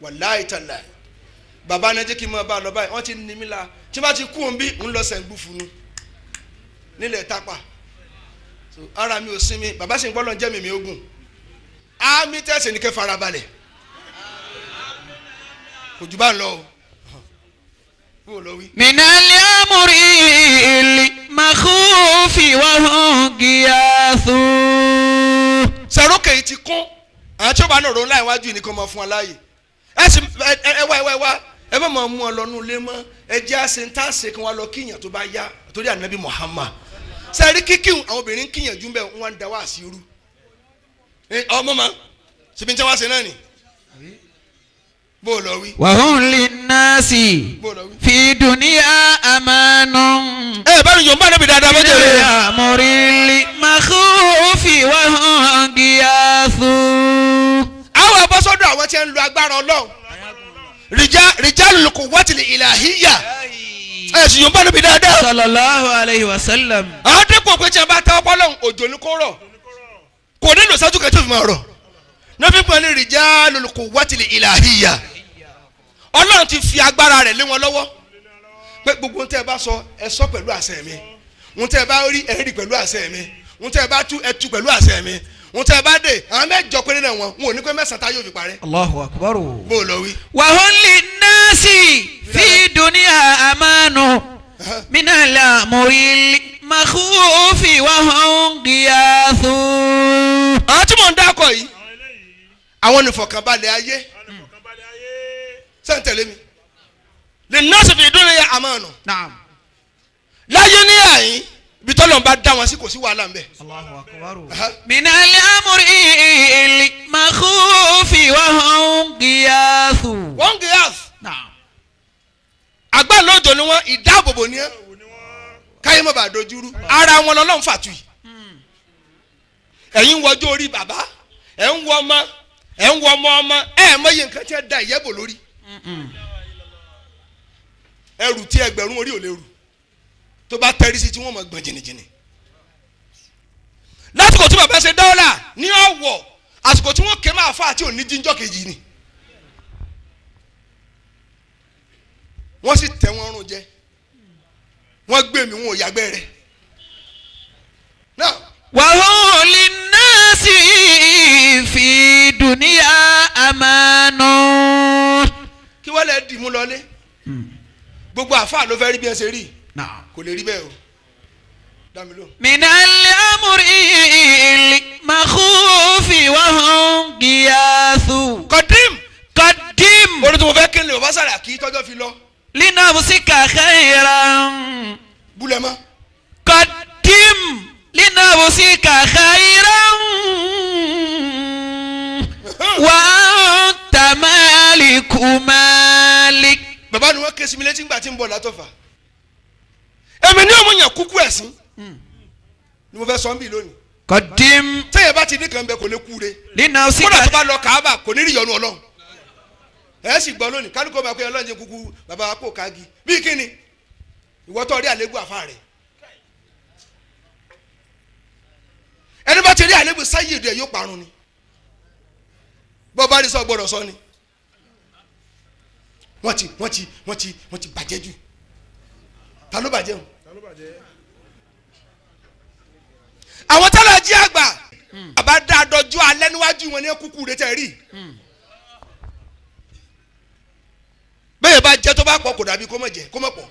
wàláì tàlà bàbá náà jẹ́ kí n máa bá a lọ báyìí wọ́n ti ní mi la tí bá ti kú òun bí ń lọ sẹ̀ǹgbù funu nílẹ̀ tápà ara mi ò sinmi bàbá sì ń gbọ́dọ̀ jẹ́ mi ogun àmì tẹ̀sí ni kẹ́ farabalẹ̀ kò jù bá ń lọ o. Minal amri makhufi wa hum giyasu. Sẹ̀rókè yìí ti kún àwọn tí ó bá náà ronú láì wájú ní kó máa fún wa láàyè ẹ sì ẹ wá ẹ wá ẹ má máa mú ọ lọ́nú ilé mọ́ ẹ jẹ́ àṣẹ ń tá àṣẹ kí wọ́n lọ kíyàn tó bá yá torí ànábì Muhammad sẹ́rí kíkíhùn àwọn obìnrin kíyàn jú bẹ́ẹ̀ wọ́n ń da wá sí irú ọmọ ma ṣèbí ń tẹ́ wá ṣe náà nì bó o lọ wí. Wa hum linnasi fi dunya amanun. Ẹ bá mi yọ̀ ń bá níbi dáadáa bọ́jọ́ rẹ̀. Minal amri makhufi wa hum giyasu. Àwọn abọ́sọ́dọ̀ àwọn tí ń lo agbára Ọlọ́run rijalul quwwatil ilahiyya ẹ sì yọ̀ ń bá níbi dáadáa. Sallallahu alayhi wa sallam. Àwọn dẹ́kun pé tí a bá tẹ́wọ́ pọ́lọ́hún òjò ní kó rọ̀ kò nílò sájú kẹ́tọ́ fi máa rọ̀ nọ́fí pọ̀ ní rijalul quwwatil ilahiyya Ọlọ́run ti fi agbára rẹ̀ lé wọn lọ́wọ́ pé gbogbo ohun tẹ́ ẹ bá sọ ẹ sọ pẹ̀lú àṣẹ mi, ohun tẹ́ ẹ bá rí ẹ rí pẹ̀lú àṣẹ mi, ohun tẹ́ ẹ bá tú ẹ tú pẹ̀lú àṣẹ mi, ohun tẹ́ ẹ bá dé àwọn mẹ́jọ péré náà wọn ò ní pé mẹ́sàn-án tá yóò fi parẹ́. Allahu akbar. Bó o lọ wí. Wa hum linnasi fi dunya amanu minal amril makhufi wa hum giyasu. Àwọn tí mò ń dákọ̀ yìí àwọn nìfọ̀kànbalẹ̀ ayé sẹ́ńtẹ̀lé mi lè nọ́ọ̀sì fi dunya amanu. Naam. Láyé ní àyín ibi tọ́lọ̀ ń bá dá wọn sí kò sí wàhálà ń bẹ̀. Allahu akbar. Minal amril makhufi wa hum giyasu. Wọ́n gíyàsù. Naam. bò ní ẹ́ káyé mọ̀ bá dojúrú ara wọn lọ́lọ́run fàtú yìí ẹ̀yin wọjọ́ orí bàbá ẹ̀ ń wọ ọmọ ẹ̀ ń wọ ọmọ ọmọ ẹ̀ mọ̀ye nǹkan tí ẹ da ìyẹ́bò lórí ẹrù tí ẹgbẹ̀rún orí ò lè rù tó bá tẹ́rí sí tí wọ́n mọ̀ gbọ̀n jìnnìjìnnì lásìkò tí bàbá ṣe dọ́là ní ọ̀wọ̀ àsìkò tí wọ́n ké máa fà àti òní jíjọ́ kejì ni wọ́n sì tẹ́ wọn rún jẹ wọ́n gbé mi wọn ò yàgbẹ́ rẹ̀ náà. وهم للناس في دنيا أمان. Kí wọ́n lè dì mú lọlé gbogbo àfáà ló fẹ́ rí bí ẹ ṣe rí kò lè rí bẹ́ẹ̀ o dá mi lóhùn. من الأمر المخوف وهم غياث. Kọ́dím. قدم Orí tí mo fẹ́ kéde bàbá Sàràkí tọ́jọ́ fi lọ. لنفسك خيرا. Búlẹ̀ mọ́. قدم لنفسك خيرا وأنت مالك مالك. Bàbá ni wọ́n ké sí mi létí ńgbà tí ń bọ̀ látọ̀fà. Èmi ní òun yàn kúkú ẹ̀sìn ni mo fẹ́ sọ ń bì lónìí. قدم Tẹ́yẹ̀ bá ti ní kan bẹ kò lè kú re. لنفسك Kódà tó bá lọ Kàábà kò ní rí ìyọnu Ọlọ́run. Ẹ sì gbọ́ lónìí kálukọ́ máa pé Ọlọ́run jẹ́ kúkú bàbá wa kò kági. Bí kíni ìwọ tó rí àlébù àfa rẹ̀. Ẹni bá ti rí àlébù sáyé rẹ̀ yóò parun ni. Bọ́ bá rí sọ gbọ́dọ̀ sọ ni. Wọ́n ti bàjẹ́ jù. Ta ló bàjẹ́ o? Àwọn tẹ́lẹ̀ jí àgbà bàbá dá dọjú alẹ́ níwájú wọn ní kúkú rẹ tẹ́ rí. Bẹ́ẹ̀ bá jẹ́ tó bá pọ̀ kò dàbí kó mọ̀ jẹ́ kó mọ̀ pọ̀.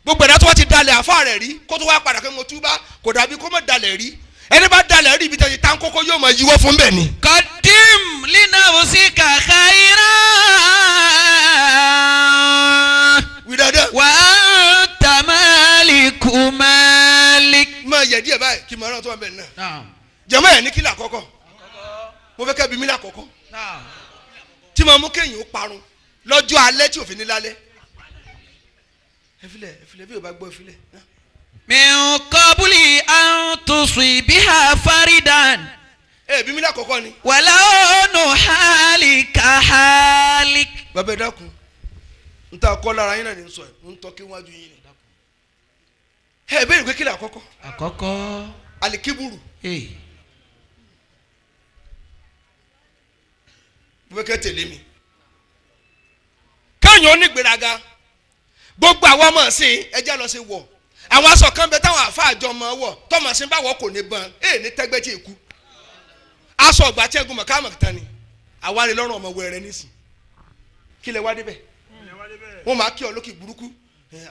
Gbogbo ẹ̀dá tó bá ti dalẹ̀ àfa rẹ̀ rí kó tó wá padà pé mo túbá kò dàbí kó mọ̀ dalẹ̀ rí. Ẹni bá dalẹ̀ rí ibi tẹ̀ tán kókó yóò máa yíwọ́ fún bẹ́ẹ̀ ni. قدم لنفسك خيرا Wí dáadáa. وأنت مالك مالك. Máa yẹ díẹ̀ báyìí kí n máa rán tó wà bẹ́ẹ̀ náà. Jẹ̀mọ́ ẹ̀ ní kí làkọ́kọ́ mo fẹ́ kẹ́ bí mi lákọ́kọ́ tí mo mú kéèyàn ó parun lọ́jọ́ alẹ́ tí òfin ní lálẹ́. Ẹ filẹ̀ ẹ filẹ̀ bí o bá gbọ́ ẹ filẹ̀. من قبل أن تصيبها فردا Ẹ bí mi lákọ́kọ́ ni. ولون حالك حالك. Bàbá ẹ dákun n ta kọ́ lára yín náà ní sọ ẹ̀ ń tọ́ kí wájú yín ni. Ẹ bẹ́ẹ̀ pé kí làkọ́kọ́ Àkọ́kọ́. alikiburu mo fẹ́ kẹ́ tẹ̀lé mi. Kéèyàn onígbéraga gbogbo àwọn ọmọ ìsìn ẹjẹ́ lọ sí wọ̀ àwọn aṣọ kan bẹ táwọn àfáàjọ ọmọ wọ̀ tọmọ sí báwọ̀ kò ní ban èè ní tẹ́gbẹ́ tí èkú aṣọ ọgbà tí ẹgún mọ̀kámọ̀ tán ni àwa rè lọ́rùn ọmọ wẹ̀rẹ̀ nísìn kí lẹ wá débẹ̀ wọ́n máa kí ọ lókè burúkú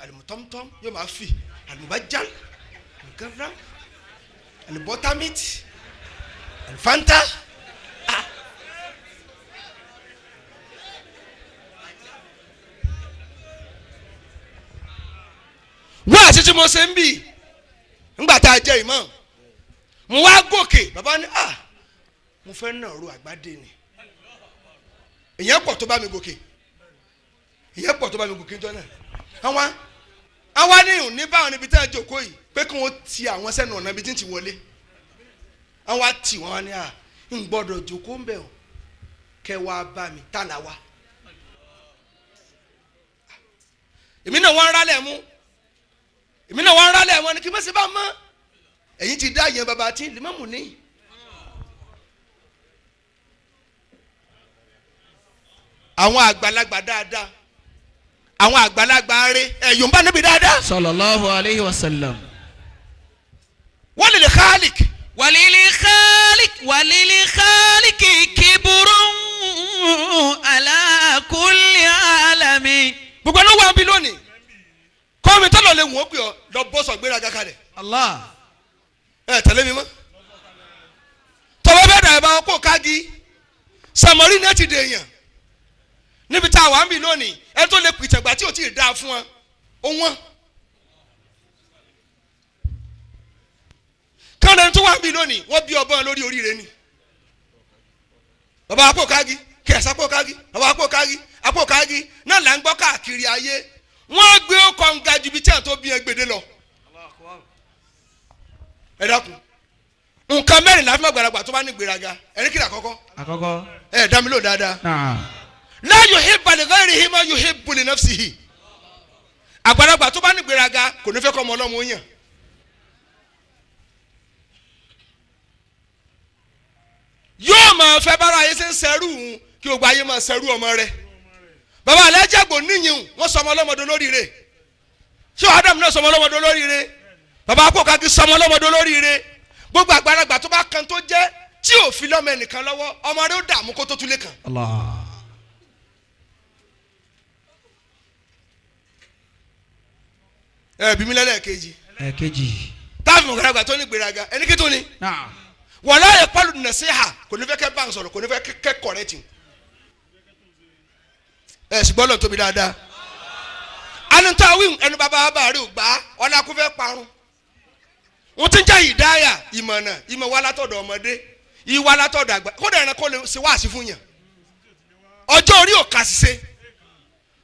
àlùmọ̀tọ́mtọ́m yóò máa fì àlùmọ̀bájá àlùmọ̀gánra àlùbọ́támìtì àlùfáńtà. Wọ́n àti tí mo ṣe ń bì ńgbà tá a jẹ ìmọ̀ mo wá gòkè bàbá ní à mo fẹ́ náà ro àgbàdé ni ìyẹn pọ̀ tó bá mi gòkè ìyẹn pọ̀ tó bá mi gòkè jọ náà àwọn àwa ní ìhùn ní báwọn níbi tí wọ́n jókòó yìí pé kí wọ́n ti àwọn sẹ́nu ọ̀nà ibi tí ń ti wọlé àwọn á tì wọ́n ní à ń gbọ́dọ̀ jókòó ń bẹ̀ ọ́ kẹ́ wá bá mi tá là wá èmi náà wọ́n ń rálẹ̀ mú èmi náà wọ́n ń rálẹ̀ wọn ni kí n má ṣe bá mọ́ ẹ̀yin ti dá yẹn bàbá tí lè má mú ní. Àwọn àgbàlagbà dáadáa àwọn àgbàlagbà rẹ ẹ̀yọ̀ ń bá níbi dáadáa. Sallallahu alayhi wa sallam. Wọ́n lè lè khalik. Walili khalik walili khalik kiburun ala kulli alami. Gbogbo ẹni wà ń bí lónìí kọ́mi tọ́lọ̀ lè wọ́n pè ọ́ lọ bọ́ sọ gbéraga kalẹ̀. Allah. Ẹ tẹ̀lé mi mọ́. Tọ́wọ́ bẹ́ẹ̀ dà ẹ̀ bá wọn kó kági sàmọ́rì náà ti dèèyàn níbi tá a wà ń bí lónìí ẹ tó lè pìtẹ̀gbà tí ò tí ì dáa fún wọn ó wọ́n. Kọ́ńdà tó wà ń bí lónìí wọ́n bí ọgbọ́n lórí oríire ni. Bàbá àpò kági kẹ̀sà àpò kági bàbá àpò kági àpò kági náà là ń gbọ́ káàkiri ayé Wọ́n gbé ọkọ̀ ń ga ju ibi tí àwọn tó bí ẹ gbèdé lọ. Ẹ dákun, nǹkan mẹ́rin la fi máa gbàlagbà tó bá ní gbéraga. Ẹni kí ni àkọ́kọ́? Àkọ́kọ́. Ẹ dá mi lò dáadáa. Náà. La yuhibbu li ghayrihi ma yuhibbu li nafsihi. Àgbàlagbà tó bá ní gbéraga kò ní fẹ́ kọ́ ọmọ ọlọ́mọ ó yàn. Yóò máa fẹ́ bára ayé ṣe ń sẹ́rù òun kí gbogbo ayé máa sẹ́rù ọmọ rẹ̀. Bàbá alájàgbò níyìn wọ́n sọ ọmọ ọlọ́mọdé lóríire. Ṣé Adam náà sọ ọmọ ọlọ́mọdé lóríire? Bàbá akókàkí sọ ọmọ ọlọ́mọdé lóríire. Gbogbo àgbàlagbà tó bá kan tó jẹ́ tí ò fi lọ́mọ ẹnìkan lọ́wọ́, ọmọ rẹ̀ ó dààmú kó tó túlé kan. Allah. Ẹ bí mi lẹ́lẹ́kejì. Ẹ̀kejì. Táàfin àgbàlagbà tó ní gbéraga ẹni kí tó ni. Náà. Wàlá yẹ pálù nàṣíhà kò ní fẹ́ kẹ́ bá ń sọ̀rọ̀, kò ní fẹ́ kẹ́ kọ̀rẹ́tì. Ẹ sì gbọ́dọ̀ tóbi dáadáa. Anutọ awíhùn ẹnu bàbá bàbá rẹ ò gbà ọ̀nà kó fẹ́ parun. Wọ́n ti ń jẹ́ ìdáyà ìmọ̀nà ìmọ̀ wá látọ̀dọ̀ ọmọdé ìwà látọ̀dọ̀ àgbà, kódà ẹranko lè ṣe wáàsí fún yàn. Ọjọ́ orí ò kà ṣiṣẹ́,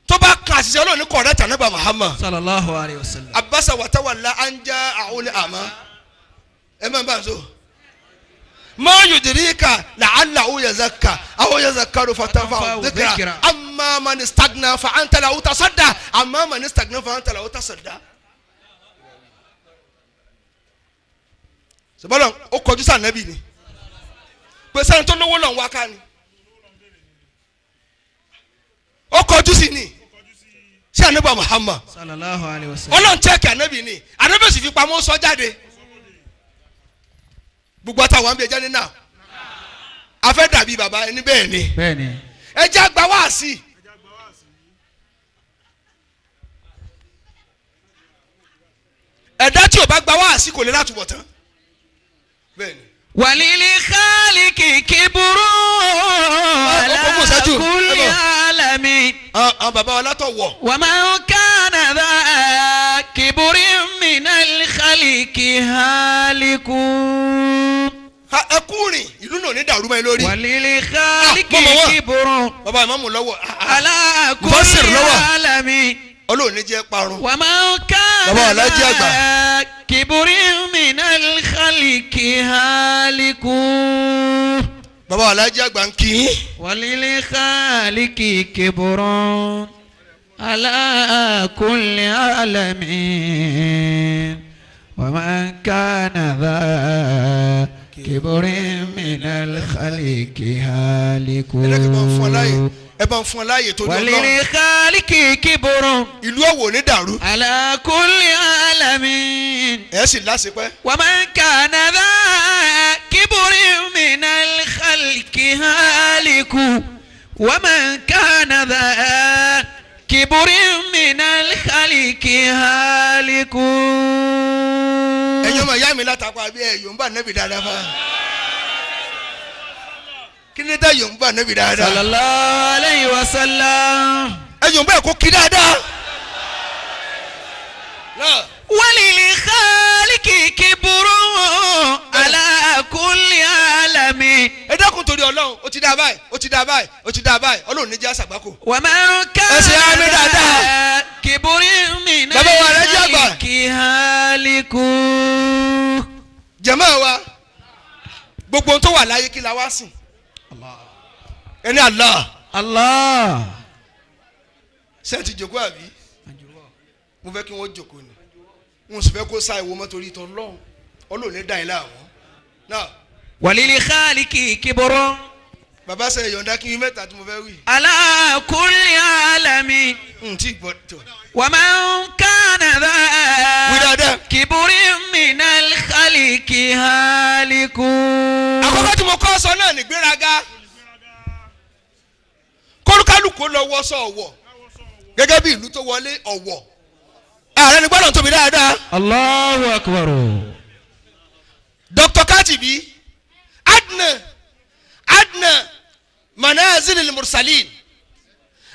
tó bá kà ṣiṣẹ́ Ọlọ́run ní kọ̀rẹ́tì ànábà Muhammad. Sallallahu alayhi wa sallam. Abasa watawalla anja àwọlé àmọ́ ẹ má bàa so. Ma yudirika la'allahu yazakka aw yazakkaru fatanfa'u dhikra amma man istagna fa anta lahu tasadda amma man istagna fa anta lahu tasadda. Sọbọlọ ó kọjú sí Ànábì ni pé sẹ́ni tó lówó lọ́n wá ká ni ó kọjú sí ni sí Ànábì Muhammad sallallahu alayhi wa sallam. Ọlọ́run chẹ́ẹ̀kì Ànábì ni Ànábì sì fi pamọ́ sọ jáde. Gbogbo àtàwọn àmì ẹja nínà a fẹ́ dàbí bàbá ẹni bẹ́ẹ̀ ni. Bẹ́ẹ̀ ni. Ẹjẹ́ àgbà wá sí. Ẹ̀dá tí o bá gba wá sí kò lè látúbọ̀ tán. Bẹ́ẹ̀ ni. Walili khaliki kiburu ala kulli alami. Àwọn bàbá wa látọ̀ wọ̀. Wa man kana dha kiburin minal khaliki haliku. Ẹ kú rìn ìlú náà ní dàrú mọ́ ẹ lórí. Walili khaliki kiburu. Bàbá ìmáàmù lọ́wọ́. Ala kulli alami. Ọlọ́run ní jẹ́ parun. Wa man kana dha kiburin minal khaliki haliku. Bàbá alájí àgbà ń kí yín. Walili khaliki kiburun ala kulli alamin. Wa man kana dha kiburin minal khaliki haliku. Ẹ bá ń fún ọ láàyè tó dùn lọ. Walili khaliki kiburun. Ìlú Ọ̀wọ̀ ní dàrú. Ala kulli alamin. Ẹ sì láṣepẹ́. Wa man kana dha kiburin minal khaliki haliku. Wa man kana dha kiburin minal khaliki haliku. Ẹ̀yin ọmọ ìyá mi látàkọ àbí ẹ̀ yòó ń bá nẹ́bì dáadáa fa. Kí ni dá yòó ń bá nẹ́bì dáadáa? Sallallahu alayhi wa sallam. Ẹ yòó ń bá ẹ̀kọ́ kí dáadáa. Walili khaliki kiburun ala kulli alami. Ẹ dákun torí Ọlọ́run, ó ti dá báyìí, ó ti dá báyìí, ó ti dá báyìí, Ọlọ́run ní jẹ́ àṣàgbákò. Wa man kana Ẹ ṣe àmì dáadáa. kiburin minal Bàbá wa rẹ̀ jẹ́ àgbà. khaliki haliku. Jàmáà wa, gbogbo ohun tó wà láyé kí la wá sìn. Ẹni Allah. Allah. Ṣé ẹ ti jòkó àbí? Mo fẹ́ kí wọ́n jòkó ni. Mo sì fẹ́ kó sá ìwọ mọ́ torí ìtọ́ lọ́hùn. Ọlọ́run ní dá yín láàmú. Náà. Walili khaliki kiburun. Bàbá sẹ yọ̀ǹda kí n mẹ́ta tí mo fẹ́ wí. Ala kulli alami. N tí gbọ́ tó. Wa man kana dha Wí dáadáa. kiburin minal khaliki haliku. Àkọ́kọ́ tí mo kọ́ sọ náà ní gbéraga. Kólúkálùkù lọ wọṣọ ọ̀wọ̀ gẹ́gẹ́ bí ìlú tó wọlé ọ̀wọ̀. Ààrẹ ni gbọ́dọ̀ tóbi dáadáa. Allahu akbar. Dr. Katibi adna adna manazil al-mursalin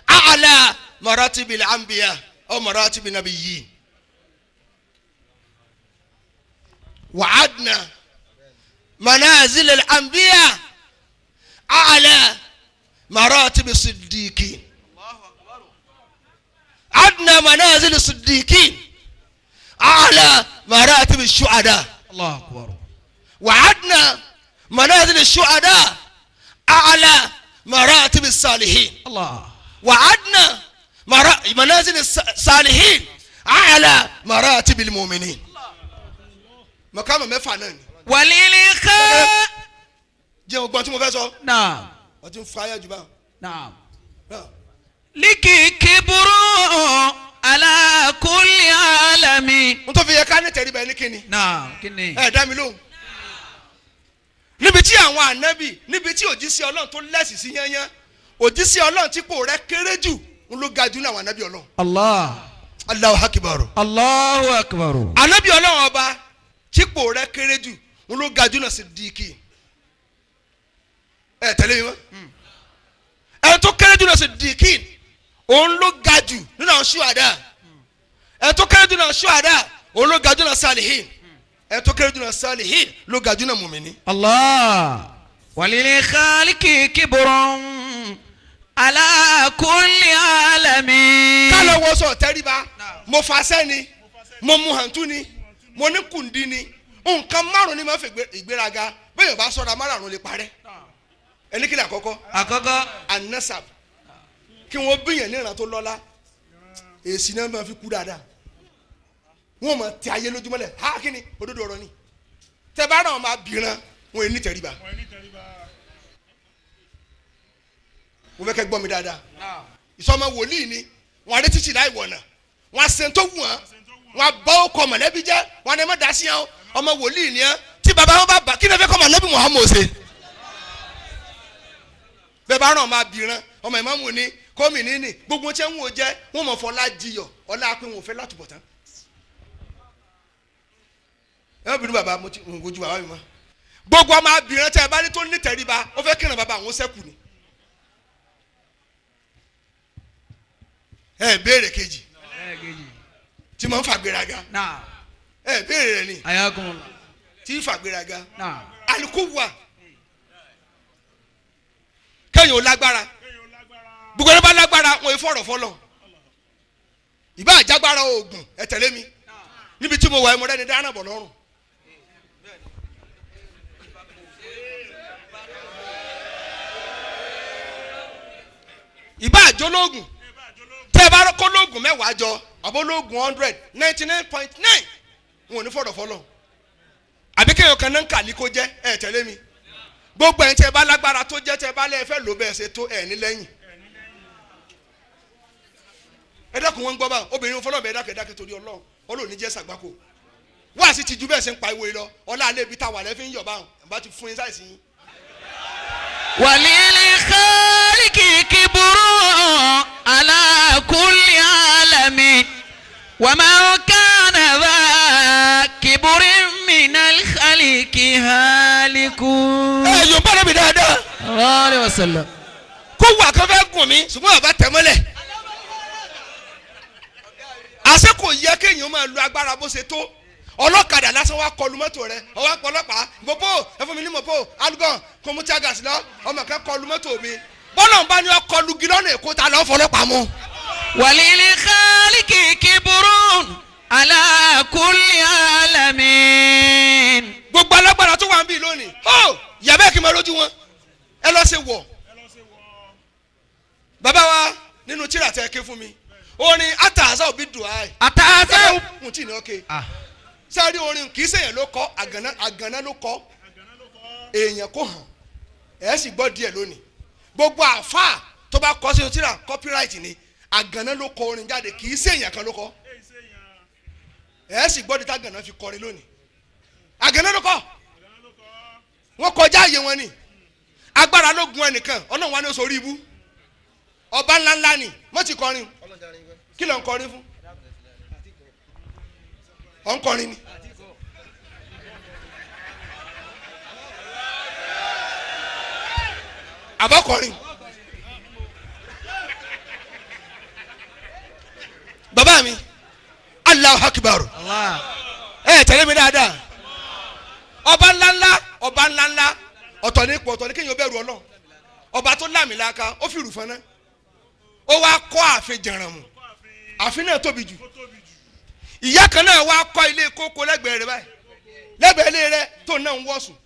a'la maratib al-anbiya aw maratib an-nabiyyin wa adna manazil al-anbiya a'la maratib as-siddiqin. Adna manazil siddiqin ala maratib shuhada. Allahu akbar. Wa adna manazil shuhada ala maratib salihin. Allah. Wa adna manazil salihin ala maratib almu'minin. Mọ̀kámọ̀ mẹ́fà náà ni. Walil kha. Jẹ́ ọgbọ́n tí mo fẹ́ sọ. Naam. Wọ́n ti ń fa ayé jù báwọn. Naam. Náà. Liki kiburu ala kulli alami. N tó fi yẹ ká ní tẹríba ẹni kíni. Naam. Kini. Ẹ dá mi lóhùn. Níbi tí àwọn ànábì, níbi tí òjíṣẹ́ Ọlọ́run tó lẹ́sìn sí yányán, òjíṣẹ́ Ọlọ́run tí kò rẹ́ kéré jù ń ló ga jù ní àwọn ànábì Ọlọ́run. Allah. Allahu akbar. Allahu akbar. Ànábì Ọlọ́run ọba tí kò rẹ́ kéré jù ń ló ga jù náà sí díìkì. Ẹ tẹ̀lé mi mọ́. Ẹ tó kéré jù náà sí díìkì, òun ló ga jù nínú àwọn ṣùwádà. Ẹ tó kéré jù náà ṣùwádà, òun ló ga jù náà salihin. Ẹ tó kéré jù náà salihin ló ga jù náà mùmíní. Allah. Walil khaliqi kibrun ala kulli alami. Ká lọ wọ sọ tẹríba, mo fa sẹ́ni, mo mu hàntú ni, mo ní kùndí ni, nǹkan márùn ni mo fi ìgbéraga, bẹ́ẹ̀ bá sọ̀rọ̀ márùn lè parẹ́. Ẹni kí ni àkọ́kọ́? Àkọ́kọ́. Anasab, kí wọ́n bíyàn níran tó lọ́lá, èsì náà máa fi kú dáadáa, wọ́n máa tẹ ayé lójúmọ́lẹ̀. Ha kí ni òdodo ọ̀rọ̀ ni, tẹ bá náà máa bìran wọn ní tẹríba. Mo fẹ́ kẹ́ gbọ́ mi dáadáa. Ìsọmọ wòlíì ni wọn adé títì láì wọ̀nà, wọn asẹ̀ tó wù wọn, wọn bá ọkọ mọ̀lẹ́bí jẹ́, wọn ni ẹ má dá sí yẹn. Ọmọ wòlíì ni ẹ, tí baba wọn bá bà kí ni ẹ fẹ́ kọ́ mọ̀lẹ́bí Muhammad ṣe? Bẹ́ẹ̀ bá ràn máa bìran ọmọ ìmáàmù ni kọ́mìnì ni gbogbo tí wọn jẹ́, wọn mọ̀ fọlá jiyọ̀ ọlá pé wọn ò fẹ́ látúbọ̀ tán. Ẹ má bínú bàbá, mo ti ń gojú bàbá mi mọ́. Gbogbo ọmọ abìran tẹ ẹ bá ní tó ní tẹríba, ó fẹ́ kíran bàbá àwọn sẹ́kù ni. Ẹ béèrè kejì tí mo ń fàgbéraga. Ẹ béèrè rẹ ni tí ń fàgbéraga. Alikuwa kẹ́yìn ò lágbára, gbogbo ẹni bá lágbára wọn fọ̀rọ̀ fọlọ̀, ìbá àjágbára oògùn. Ẹ tẹ̀lé mi níbi tí mo wà, ẹ mọ rẹni dáná bọ̀ lọ́rùn. Ìbá àjọlóògùn, tẹ́ ẹ bá kó lóògùn mẹ́wàá jọ àbó lóògùn 199.9 wọn ò ní fọ̀rọ̀ fọlọ̀. Àbí kéèyàn kan náà ń kàlí kó jẹ́. Ẹ tẹ̀lé mi, gbogbo ẹ̀ ń tẹ́ bá lágbára tó jẹ́, tẹ́ bá lẹ́ẹ̀ fẹ́ lò bẹ́ẹ̀ ṣe tó ẹ̀ ní lẹ́yìn. Ẹ dákun, wọn ń gbọ́ bá obìnrin fọlọ́ bẹ́ẹ̀ dákẹ́ dákẹ́ torí Ọlọ́run, Ọlọ́run ní jẹ́ sàgbákò. Wá sí ti ju bẹ́ẹ̀ ṣe ń pa ìwé lọ, ọlá alẹ́ ibi táwa lẹ́ fi ń yọ̀ báwọn bá ti fún yín sáìsì yín. Walil khaliqi kibrun ala kulli alami wa man kana dha kibrin minal khaliqi haliku. Ẹ yóò bá lóbi dáadáa. Sallallahu alaihi wasallam. Kó wà kó fẹ́ gùn mí, ṣùgbọ́n bàbá tẹ̀ mọ́lẹ̀. Àṣé kò yẹ kéèyàn máa lo agbára bó ṣe tó. Ọlọ́kadà lásán wá kọlu mọ́tò rẹ, ọwọ́ ọlọ́pàá mọ̀pó ẹ fún mi ní mọ̀pó alugọ́n kò mú tíágàsì lọ, ọmọ kan kọlu mọ́tò mi, bọ́lá ń bá ní ọkọlu gílọ́nù èkó ta lọ́ọ́ fọlọ́pàá mú. Walil khaliqi kibrun ala kulli alamin. Gbogbo alágbára tó wà ń bì lónìí, ó yàbẹ́ kí n máa lójú wọn, ẹ lọ ṣe wọ̀. Bàbá wa nínú tíra tẹ ké fún mi, orin àtàzà òbí dùn áì. Àtàzà òbí tí ní ọkẹ. Sáré orin kì í ṣèyàn ló kọ, àgànná ló kọ, èèyàn kò hàn, ẹ sì gbọ́ díẹ̀ lónìí. Gbogbo àfáà tó bá kọ sínú tíra copyright ni, àgànná ló kọ orin jáde, kì í ṣèyàn kan ló kọ. Ẹ sì gbọ́ díẹ̀ tágànná fi kọrin lónìí. Àgànná ló kọ, wọ́n kọjá àyè wọn ni. Agbára ló gun ẹnìkan, Ọlọ́run wa ni ó sọ orí ibú. Ọba ńláńlá ni, mọ́ ti kọrin. Kí ló ń kọrin fún? Ọ̀ ń kọrin ni. Àbọ̀kọrin. Bàbá mi, Allahu Akbar. Ẹ tẹ̀lé mi dáadáa. Ọba ńláńlá, ọba ńláńlá, ọ̀tọ̀ ní ipò, ọ̀tọ̀ ní kéèyàn bẹ̀rù Ọlọ́run. Ọba tó lámìlaka, ó fi rù fún ná. Ó wá kọ́ ààfin jẹ̀rànmù. Ààfin náà tóbi jù. Ìyá kan náà wá kọ́ ilé kókó lẹ́gbẹ̀ẹ́ rẹ̀ báyìí, lẹ́gbẹ̀ẹ́ ilé rẹ̀ tó náà ń wọ̀sùn.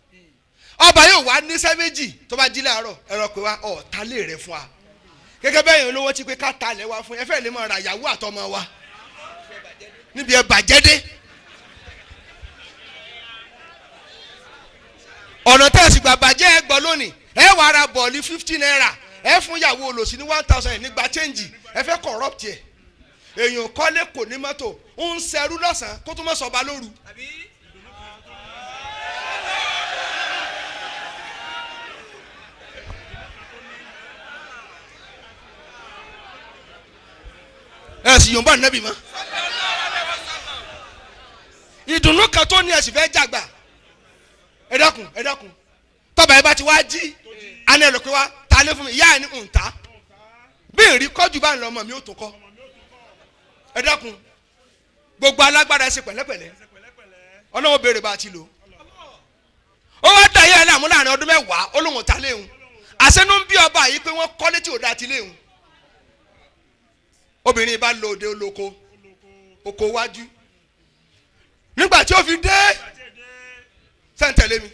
Ọba yóò wá níṣẹ́ méjì tó bá jí láàárọ̀, ẹ̀rọ pé wá ọ̀tá lè rẹ̀ fún wa. Gẹ́gẹ́ bẹ́ẹ̀ yẹn olówó ti pé ká ta lẹ̀ wá fún ẹ fẹ́ lè máa ra ìyàwó àtọmọ wa níbi ẹ bàjẹ́ dé. Ọ̀nà tẹ́ ẹ sì gbà bàjẹ́ ẹ gbọ́ lónìí, ẹ wàá ra bọ̀ọ̀lì 50 naira, ẹ fún ìyàwó olòṣì ní 1000 nígbà chẹ́ǹjì, ẹ fẹ́ corrupt ẹ̀. Èèyàn kọ́lé kò ní mọ́tò, ń ṣerú lọ́sàn-án kó tó mọ̀ sọ̀ba lóru. Ẹ sì yòǹbá nẹ́bì mọ́. Ìdùnnú kan tó ní ẹ sì fẹ́ jàgbà. Ẹ dákun, ẹ dákun, tọ́ba ẹ bá ti wá jí àná ẹ lọ pé wá ta lé fún mi, ìyá ẹ ní ń ta bí ìrí kọ́jú bá ń lọ ọmọ mi ò tó kọ́. Ẹ dákun, gbogbo alágbára ẹ ṣe pẹ̀lẹ́pẹ̀lẹ́, Ọlọ́run béèrè bá a ti lò. Ó wá dá ìyá ẹ láàmú láàrin ọdún 10, ó lóun ò ta léhun. Àṣẹnú ń bí ọba yìí pé wọ́n kọ́lé tí ò da ti léhun. Obìnrin bá lọ òde olóko, oko wájú. Nígbà tí ó fi dé sẹ́ńtẹ̀lé mi,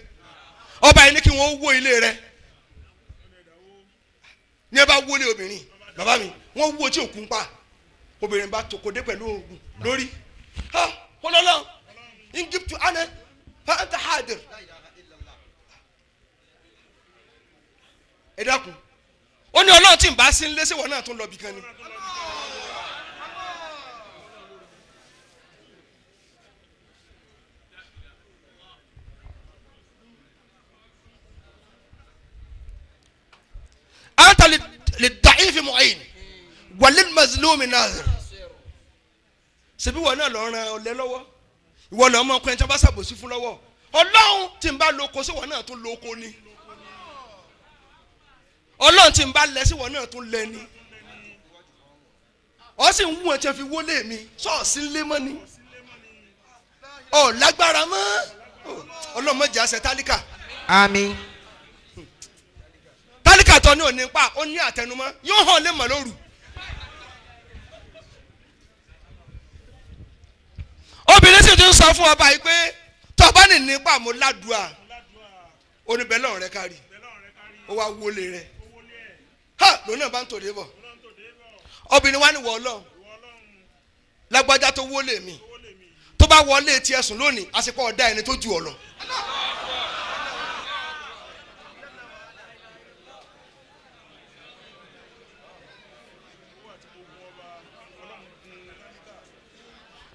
ọba yìí ní kí wọ́n wó ilé rẹ̀. Ní ẹ bá wọlé obìnrin, bàbá mi, wọ́n wó tí òkun pa. Obìnrin bá tòkòdé pẹ̀lú oògùn lórí. Ha kọlọ́lọ́ ingiptu ana fa anta hadir. Ẹ dákun, ó ní Ọlọ́run tí ń bá sí ń lé sí wọn náà tún lọ bìkan ni. Anta lidda'ifi mu'in walil mazlumi nazir. Ṣebí wọn náà lọ ran ọ̀lẹ lọ́wọ́, ìwọ lọ ọmọ ọkùnrin tí wọn bá ṣàbòsí fún lọ́wọ́. Ọlọ́run tí ń bá lóko sí wọn náà tún lóko ni. Ọlọ́run tí ń bá lẹ sí wọn náà tún lẹ ni. Ọ sì ń wú ẹ tí wọn fi wọlé mi ṣọ́ọ̀ṣì ńlé mọ́ ni. Ọ lágbára mọ́. Ọlọ́run má jẹ́ àṣẹ tálíkà. Àmín. Tálíkà tó ní òní pa, ó ní àtẹnumọ́, yóò hàn lé mọ̀ lóru. Obìnrin sì ti ń sọ fún ọba yìí pé tọba ní nípa mo ládùúà, oníbẹ̀lẹ̀ ọ̀rẹ́ kárí, ó wá wọlé rẹ̀. Ha lòun náà bá ń tòde bọ̀. Obìnrin wa ní wọ́ Ọlọ́run lágbájá tó wọlé mi, tó bá wọlé tiẹ̀ sùn lónìí, àsìkò ọ̀dá ẹni tó ju ọ lọ.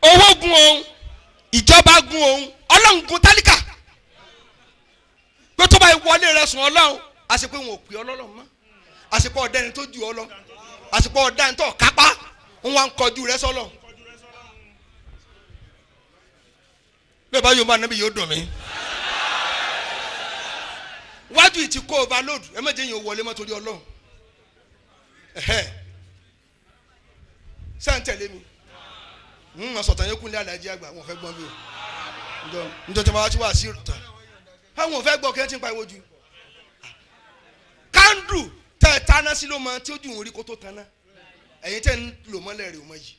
Owó gun òun, ìjọba gun òun, Ọlọ́run gun tálíkà. Pé tó bá wọlé rẹ sùn Ọlọ́run, àsìkò wọn ò pè Ọlọ́run mọ́, àsìkò ọ̀dá ẹni tó ju ọ lọ, àsìkò ọ̀dá ẹni tó kápá, ń wá ń kọjú rẹ sọ́lọ̀. Bẹ́ẹ̀ bá yóò bá níbi yóò dùn mí. Wájú ìtì kó overload, ẹ má jẹ́ yẹn wọlé mọ́ torí Ọlọ́run. Ṣé à ń tẹ̀lé mi? N sọ̀tàn yẹn kúnlẹ̀ alájí àgbà, wọn fẹ́ gbọ́n bí o. Njọ́ tí wọ́n bá ti wá sí ìtàn, àwọn ò fẹ́ gbọ́ kí wọ́n ti ń pariwo jù. Kándù tẹ́ ẹ taná sí ló mọ tí ó dùn orí kó tó taná. Ẹ̀yin tẹ́ ń lò mọ́lẹ̀ rè mọ́ yìí.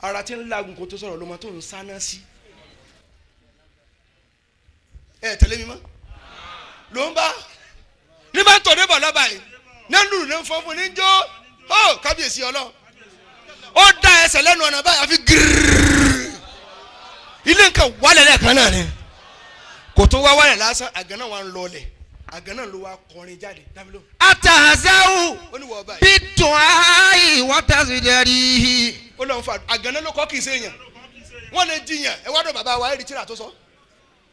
Ara tí ń lagun kó tó sọ̀rọ̀ ló mọ tó ń sáná sí. Ẹ tẹ̀lé mi mọ́. Ló ń bá ní bá ń tọ̀ débọ̀ lọ́ba yìí, ní ń lùlù ní ń fọ́n fún ní ń jó, ó kábíyèsí Ọlọ́run. Ó da ẹsẹ̀ lẹ́nu ọ̀nà báyìí àfi gírírí. Ilé nǹkan wálẹ̀ lẹ́ẹ̀kan náà ni. Kò tó wá wálẹ̀ lásán, àgàn náà wà ń lọlẹ̀. Àgàn náà ló wá kọrin jáde. Dábìlò. Àtàzáwù Ó ní wọ ọba yìí. bí dùn áì wọ́n tẹ̀sí jẹ́rìí. Ó lọ́n fa àgàn náà ló kọ́ kì í ṣe èèyàn. Wọ́n lè jiyàn. Ẹ wá dọ̀ bàbá wa ẹ̀rí tíra tó sọ.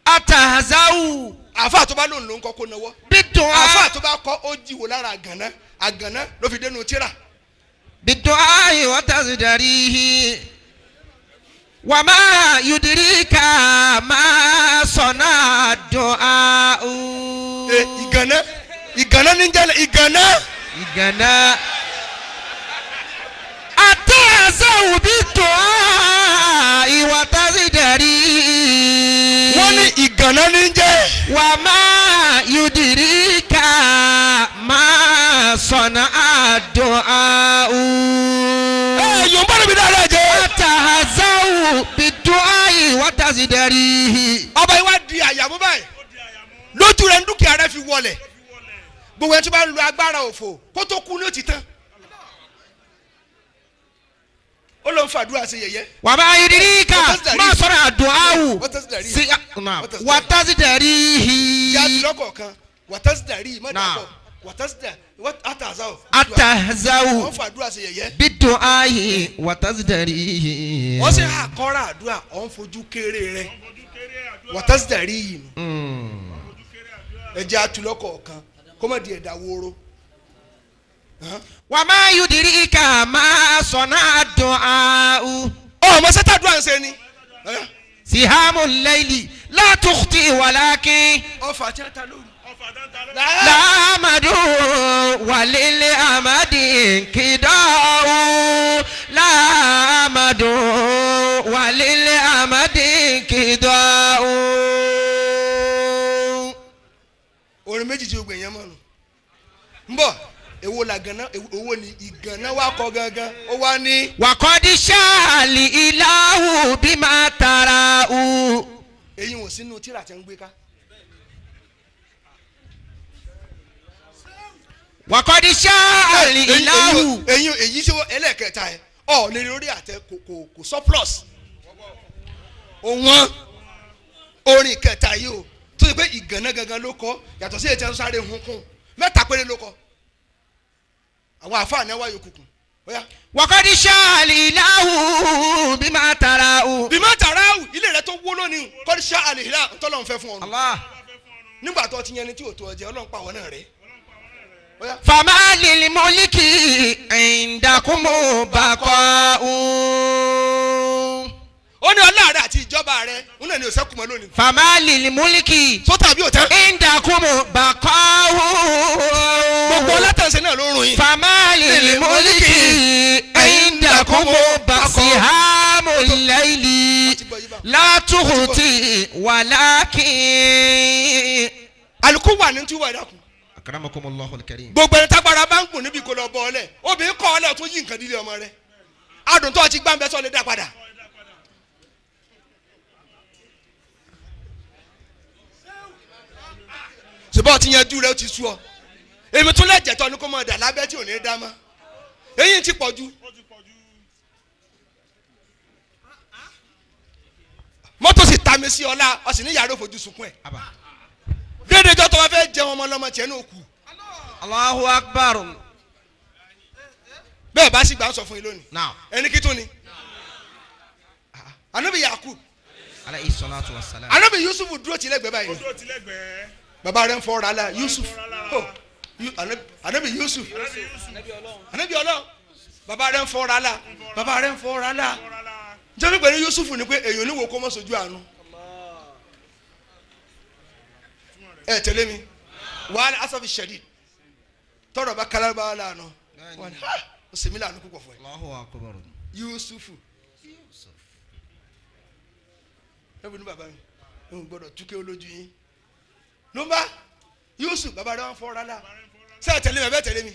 Àtàzáwù Àáfà tó bá lòun ló ń kọ́ kó nawọ́. bí dùn Àáfà áì tó bá kọ́ ó jìwò lára àgàn náà. Àgàn náà ló fi dénú tíra. بالدعاء وتزدريه وما يدريك ما صنع الدعاء. Ìgànnà ìgànnà ní jẹ́lẹ̀ ìgànnà. Ìgànnà. Àtẹ̀sẹ̀wò بالدعاء وتزدريه. Wọ́n ní ìgànnà ní jẹ́. وما يدريك ما صنع الدعاء. Ẹ Yorùbá rẹ̀ وتزدريه. Ọba yìí wá di àyàmú báyìí lójú rẹ̀ ń dúkìá rẹ̀ fi wọlẹ̀. Gbogbo ẹni tó bá ń lo agbára òfò kó tó kú ní ó ti tán. Ó ló ń fàdúrà sí yẹ̀yẹ́. وما يدريك ما صنع الدعاء وتزدريه. Jáde lọ́kọ̀ọ̀kan wàtásídàrí mọ́dàpọ̀ wàtásídà àtàzáwò. Àtàzáwò. Wọ́n fàdúrà sí yẹ̀yẹ́. بالدعاء وتزدريه. Wọ́n sì àkọ́rà àdúrà ọ̀ ń fojú kéré rẹ̀ wàtásídàrí yìí nù. Ẹ̀jẹ̀ atúlọ́kọ̀ọ̀kan kó má di ẹ̀dá wóró. وما يدريك ما صنع الدعاء. Ọmọ sẹ́tàdúrà ń ṣe ni. سهام الليل لا تخطئ ولكن Ọfà tí wọ́n ta lóru. لا أمد وللأمد انقضاء لا أمد وللأمد انقضاء. Orin méjì tí gbogbo èèyàn mọ̀ nù. Ń bọ̀ èwo la gànà èwo ni ìgànnà wa kọ gangan ó wá ní. وقد شاء الإله بما تراه. Eyín wò sínú tíra tí ń gbé ká. وقد شاء الإله. Eyín èyí ṣe ẹlẹ́ẹ̀kẹta ẹ̀ ọ̀ lè lórí àtẹ kò kò kò surplus. Òwọ́n orin kẹta yìí o tó ṣe pé ìgànnà gangan ló kọ yàtọ̀ sí ètò ẹ̀ ń sáré hunkun mẹ́ta péré ló kọ. Àwọn àfáà náà wáyé òkùnkùn. وقد شاء الإله بما تراه. Bímọ tàràwù ilé rẹ tó wó lónìí kọ́ni ṣá àlèhìlá ntọ́lọ́run fẹ́ fún ọ. Allah. Nígbà tó ti yẹn ni tí ò tó ọjẹ Ọlọ́run pa àwọn náà rẹ. فما للملك عندكم بقاء. Ó ní ọlá rẹ àti ìjọba rẹ ń náà ní òsẹ́kù mọ́ lónìí. فما للملك Sọ tàbí òtẹ́. عندكم بقاء. Gbogbo ọlátànṣe náà ló rùn yín. فما للملك عندكم بقاء. سهام الليل لا تخطئ ولكن. Àlùkò wà ní tí wà dákun. أكرمكم الله الكريم. Gbogbo ẹni tágbára bá ń gùn níbi kò lọ bọ ọlẹ obìnrin kọ ọlẹ tó yí nǹkan dílé ọmọ rẹ adùn tó ti gbàǹbẹ sọ lè dá padà. Ṣùgbọ́n ti yanjú rẹ ó ti sú ọ èmi tún lẹ́jẹ̀ tọ́ ni kó mọ̀ dà lábẹ́ tí ò ní dá mọ́ eyín ti pọ̀ jù. Mọ́tò sì ta mi sí ọlá ọ sì ní yàrá òfojú sunkún ẹ̀ dédé jọ́ tó bá fẹ́ jẹun ọmọ ọlọ́mọ tiẹ̀ náà kù. Allahu Akbar. Bẹ́ẹ̀ bá sì gbà ń sọ fún yín lónìí. Ẹni kí tún ni. Anabi Yakub. Alayhi salatu wa salam. Anabi Yusuf dúró ti lẹ́gbẹ̀ẹ́ báyìí. Bàbá rẹ̀ ń fọ́ ra la Yusuf. Anabi Yusuf. Anabi Ọlọ́run. Bàbá rẹ̀ ń fọ́ ra la. Bàbá rẹ̀ ń fọ́ ra la. Jẹ́mi pẹ̀lú Yusuf ni pé èèyàn oníwò kó mọ́ sojú àánú. Ẹ tẹ̀lé mi. Wàhálà asafi shadid. Tọrọ bá kala bá lànà. Ó sì mí lànà púpọ̀ fún ẹ. Yusufu. Ẹ bí ní bàbá mi, n gbọ́dọ̀ túkẹ́ olójú yín. Ló ń bá Yusuf bàbá rẹ̀ wọ́n fọ́ rárá. Ṣé ẹ tẹ̀lé mi ẹ bẹ́ẹ̀ tẹ̀lé mi?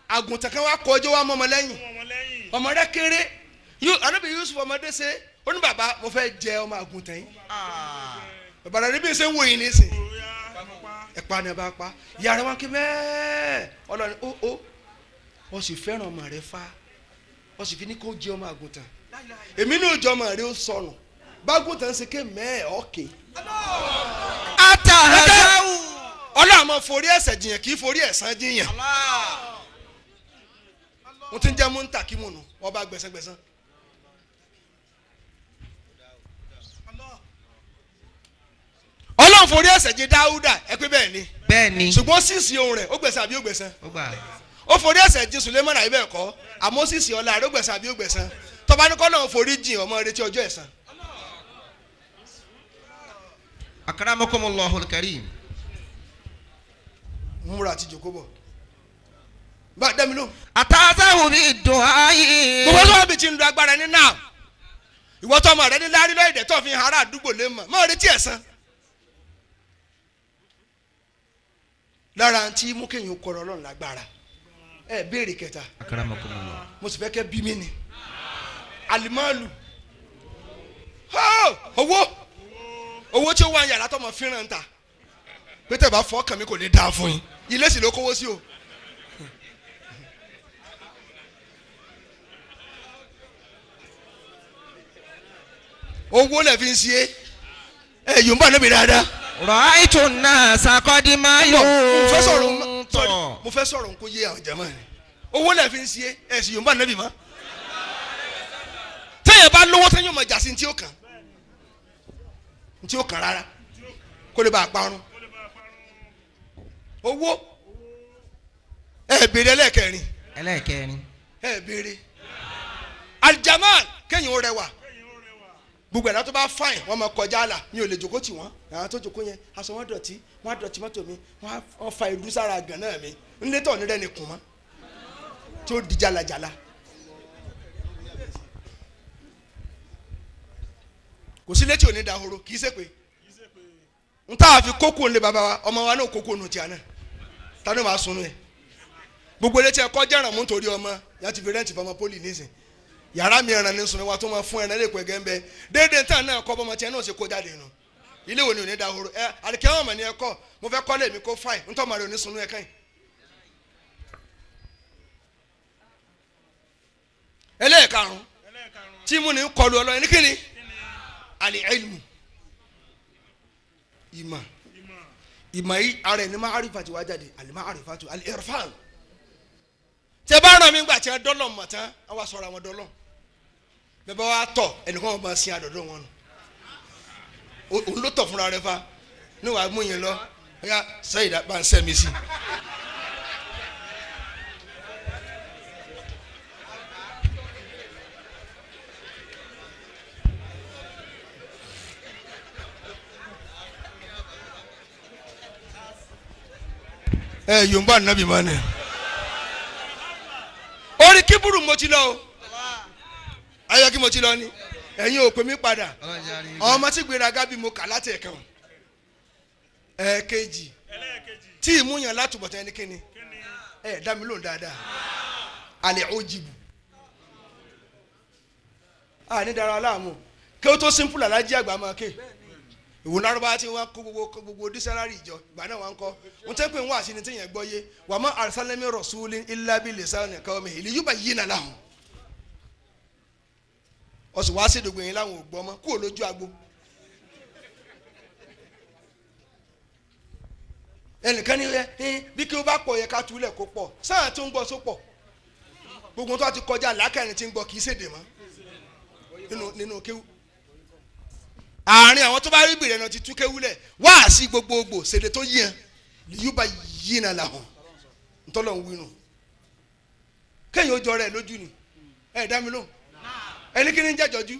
Àgùntàn kan wá kọjọ́ wá mọ́ ọmọ lẹ́yìn. Ọmọ rẹ̀ kéré. Ànábì Yusuf ọmọdé ṣe ó ní bàbá mo fẹ́ jẹ ọmọ àgùntàn yìí. Bàbá rẹ̀ níbi ṣe ń wò yín nísìn. Ẹ̀pa ni ẹ bá pa. Ìyá rẹ̀ wá kí mẹ́ẹ̀ẹ́. Ọlọ́ni ó ó sì fẹ́ràn ọmọ rẹ̀ fa. Ó sì fi ní kó jẹ ọmọ àgùntàn. Èmi ní òjò ọmọ rẹ̀ ó sọnù. Bágùntàn ṣe ké mẹ́ẹ̀ ọ̀kẹ́. Àtàhàzáwù. Ọlọ́run máa forí ẹ̀ṣẹ̀ jiyàn kì í forí ẹ̀san jiyàn. Mo ti ń jẹ́ múntà kí mo nù ọba gbẹ̀sẹ̀gbẹ̀sán. Ọlọ́run forí ẹ̀ṣẹ̀ jì Dáúdà ẹ pé bẹ́ẹ̀ ni. Bẹ́ẹ̀ ni. Ṣùgbọ́n sísì ohun rẹ̀ ó gbẹ̀san àbí ó gbẹ̀san. Ó forí ẹ̀ṣẹ̀ jì Sulemana àbí bẹ́ẹ̀ kọ́ àmọ́ sísì ọlá rẹ̀ ó gbẹ̀san àbí ó gbẹ̀san. Tọ́ba ní kọ́lọ́run forí jìn ọmọ retí ọjọ́ ẹ̀san. Akramakumullahu al-karim. Múra àti jòkó bọ̀. Bá a dá mi lóhùn. Àtàzáwù bí dùn ayé. Gbogbo sọ́wọ́n bí ti ń lo agbára ní náà. Ìwọ tó ọmọ rẹ ní lárí lọ́ọ̀dẹ̀ tó fi hàn ará àdúgbò lé mọ̀. Mọ̀ retí ẹ̀san. Lára tí mú kéèyàn kọ̀rọ̀ Ọlọ́run lágbára. Ẹ béèrè kẹta. Akramakumullah. Mo sì fẹ́ kẹ́ bí mi ni. Àlìmọ́ọ̀lù. Owó owó tí ó wà ń yàrá tọmọ fínràn ń ta pété bá fọ́ kàn mí kò ní dáa fún yín ilé sì ló kówó sí o. Owó lẹ fi ń ṣe é ẹ yòó ń bá níbi dáadáa. Ra'aytu an-nasa qad malu. Mo fẹ́ sọ̀rọ̀ n kò yé àwọn jẹ̀mọ́ ni owó lẹ fi ń ṣe é ẹ sì yòó ń bá níbi mọ́. Tẹ́yẹ̀ bá lówó tẹ́yẹ̀ mọ̀ jà sí ní tí ó kàn ní tí ó kàn rárá kó lè bá a parun. Owó ẹ béèrè ẹlẹ́ẹ̀kẹrin. Ẹlẹ́ẹ̀kẹrin. Ẹ béèrè aljamal kéèyàn ó rẹwà gbogbo ẹ̀dá tó bá fáìn wọ́n máa kọjá àlà mi ò lè jókòó tì wọ́n àwọn tó jókòó yẹn aṣọ wọn dọ̀tí wọ́n á dọ̀tí mọ́tò mi wọ́n á fa ìlú sára gànà mi ńlẹ́ tọ̀ ní rẹ́ni kùn mọ́ tí ó di jalajala. Kò sí létí òní dahoro kì í ṣe pé n tá a fi kókó lé baba wa ọmọ wa náà kókó nù tíya náà tani wàá sunu yẹ gbogbo létí ẹ kọjá ràn mú nítorí ọmọ yà ti fi rẹ́ǹtì fọmọ pólì nísìn yàrá mi ẹran ní sunu wa tó máa fún ẹran lè pẹ́ gẹ́nbẹ́ déédéé tán náà kọ́ bọ́mọ tiẹ̀ náà ṣe kó jáde nù ilé wo ni ò ní dahoro ẹ àdìkẹ́ wọn mọ̀ ní ẹ kọ́ mo fẹ́ kọ́ lé mi kó fáìn ntọ́ màrí òní sunu ẹ kàn. Ẹlẹ́ẹ̀karùn-ún tí mo ní kọlu ọlọ́yin ní kíni àlè ilmu ìmọ̀ ìmọ̀ yìí ara ẹni máa àrífàtì wá jáde àlè máa àrífàtì àlè irfan tẹ bá ràn mí gbà tí ẹ dọ́lọ̀ mọ̀ tán á wá sọ̀rọ̀ àwọn dọ́lọ̀ bẹ́ẹ̀ bá wá tọ̀ ẹnìkan wọn bá sin àdọ̀dọ̀ wọn nù òun ló tọ̀ fúnra rẹ fa ní wàá mú yẹn lọ ọ̀yà sẹ́yìn bá ń sẹ́ mi sí. Ẹ yorùbá nàbì máa nẹ orí kíburu mo ti lọ o ayọ kí mo ti lọ ni ẹ̀yin ò pè mí padà ọmọ tí gbéraga bí mo kà láti ẹ̀kan ẹ̀ẹ̀kejì tí ìmúyàn látúbọ̀tán ẹnikẹ́ni ẹ̀ dá mi lóhùn dáadáa alẹ́ ó jìbù a ní dara aláàmú kí ó tó simple alájí àgbà máa ké ìwò lárúbá tí wọn kó gbogbo dísẹ́lárì ìjọ ìgbà náà wọn kọ́ wọn tẹ́ pé wọn àti ní tíyẹn gbọ́ yé wà má arsalna rasulin illa bi lisani qawmihi liyubayyina lahum. Ọ̀sùn wá sí ìdògbò yẹn láwọn ò gbọ́ mọ́ kúrò lójú agbo. Ẹnìkan ní ẹ bí kí ó bá pọ̀ yẹ ká túlẹ̀ kó pọ̀ sáà tó ń gbọ́ só pọ̀ gbogbo tó ti kọjá làákàyè tí ń gbọ́ kì í ṣèdè mọ́ nínú kéwú àárín àwọn tó bá rí bìrẹ̀ náà ti tú kéwúlẹ̀ wá sí gbogbogbò ṣèdè tó yíyan lìyúbà yínà làwọn ntọ́lọ̀ ń winu kéèyàn ó jọ rẹ̀ lójú ni ẹ dá mi lóhùn ẹni kí ni ń jẹ́jọ́jú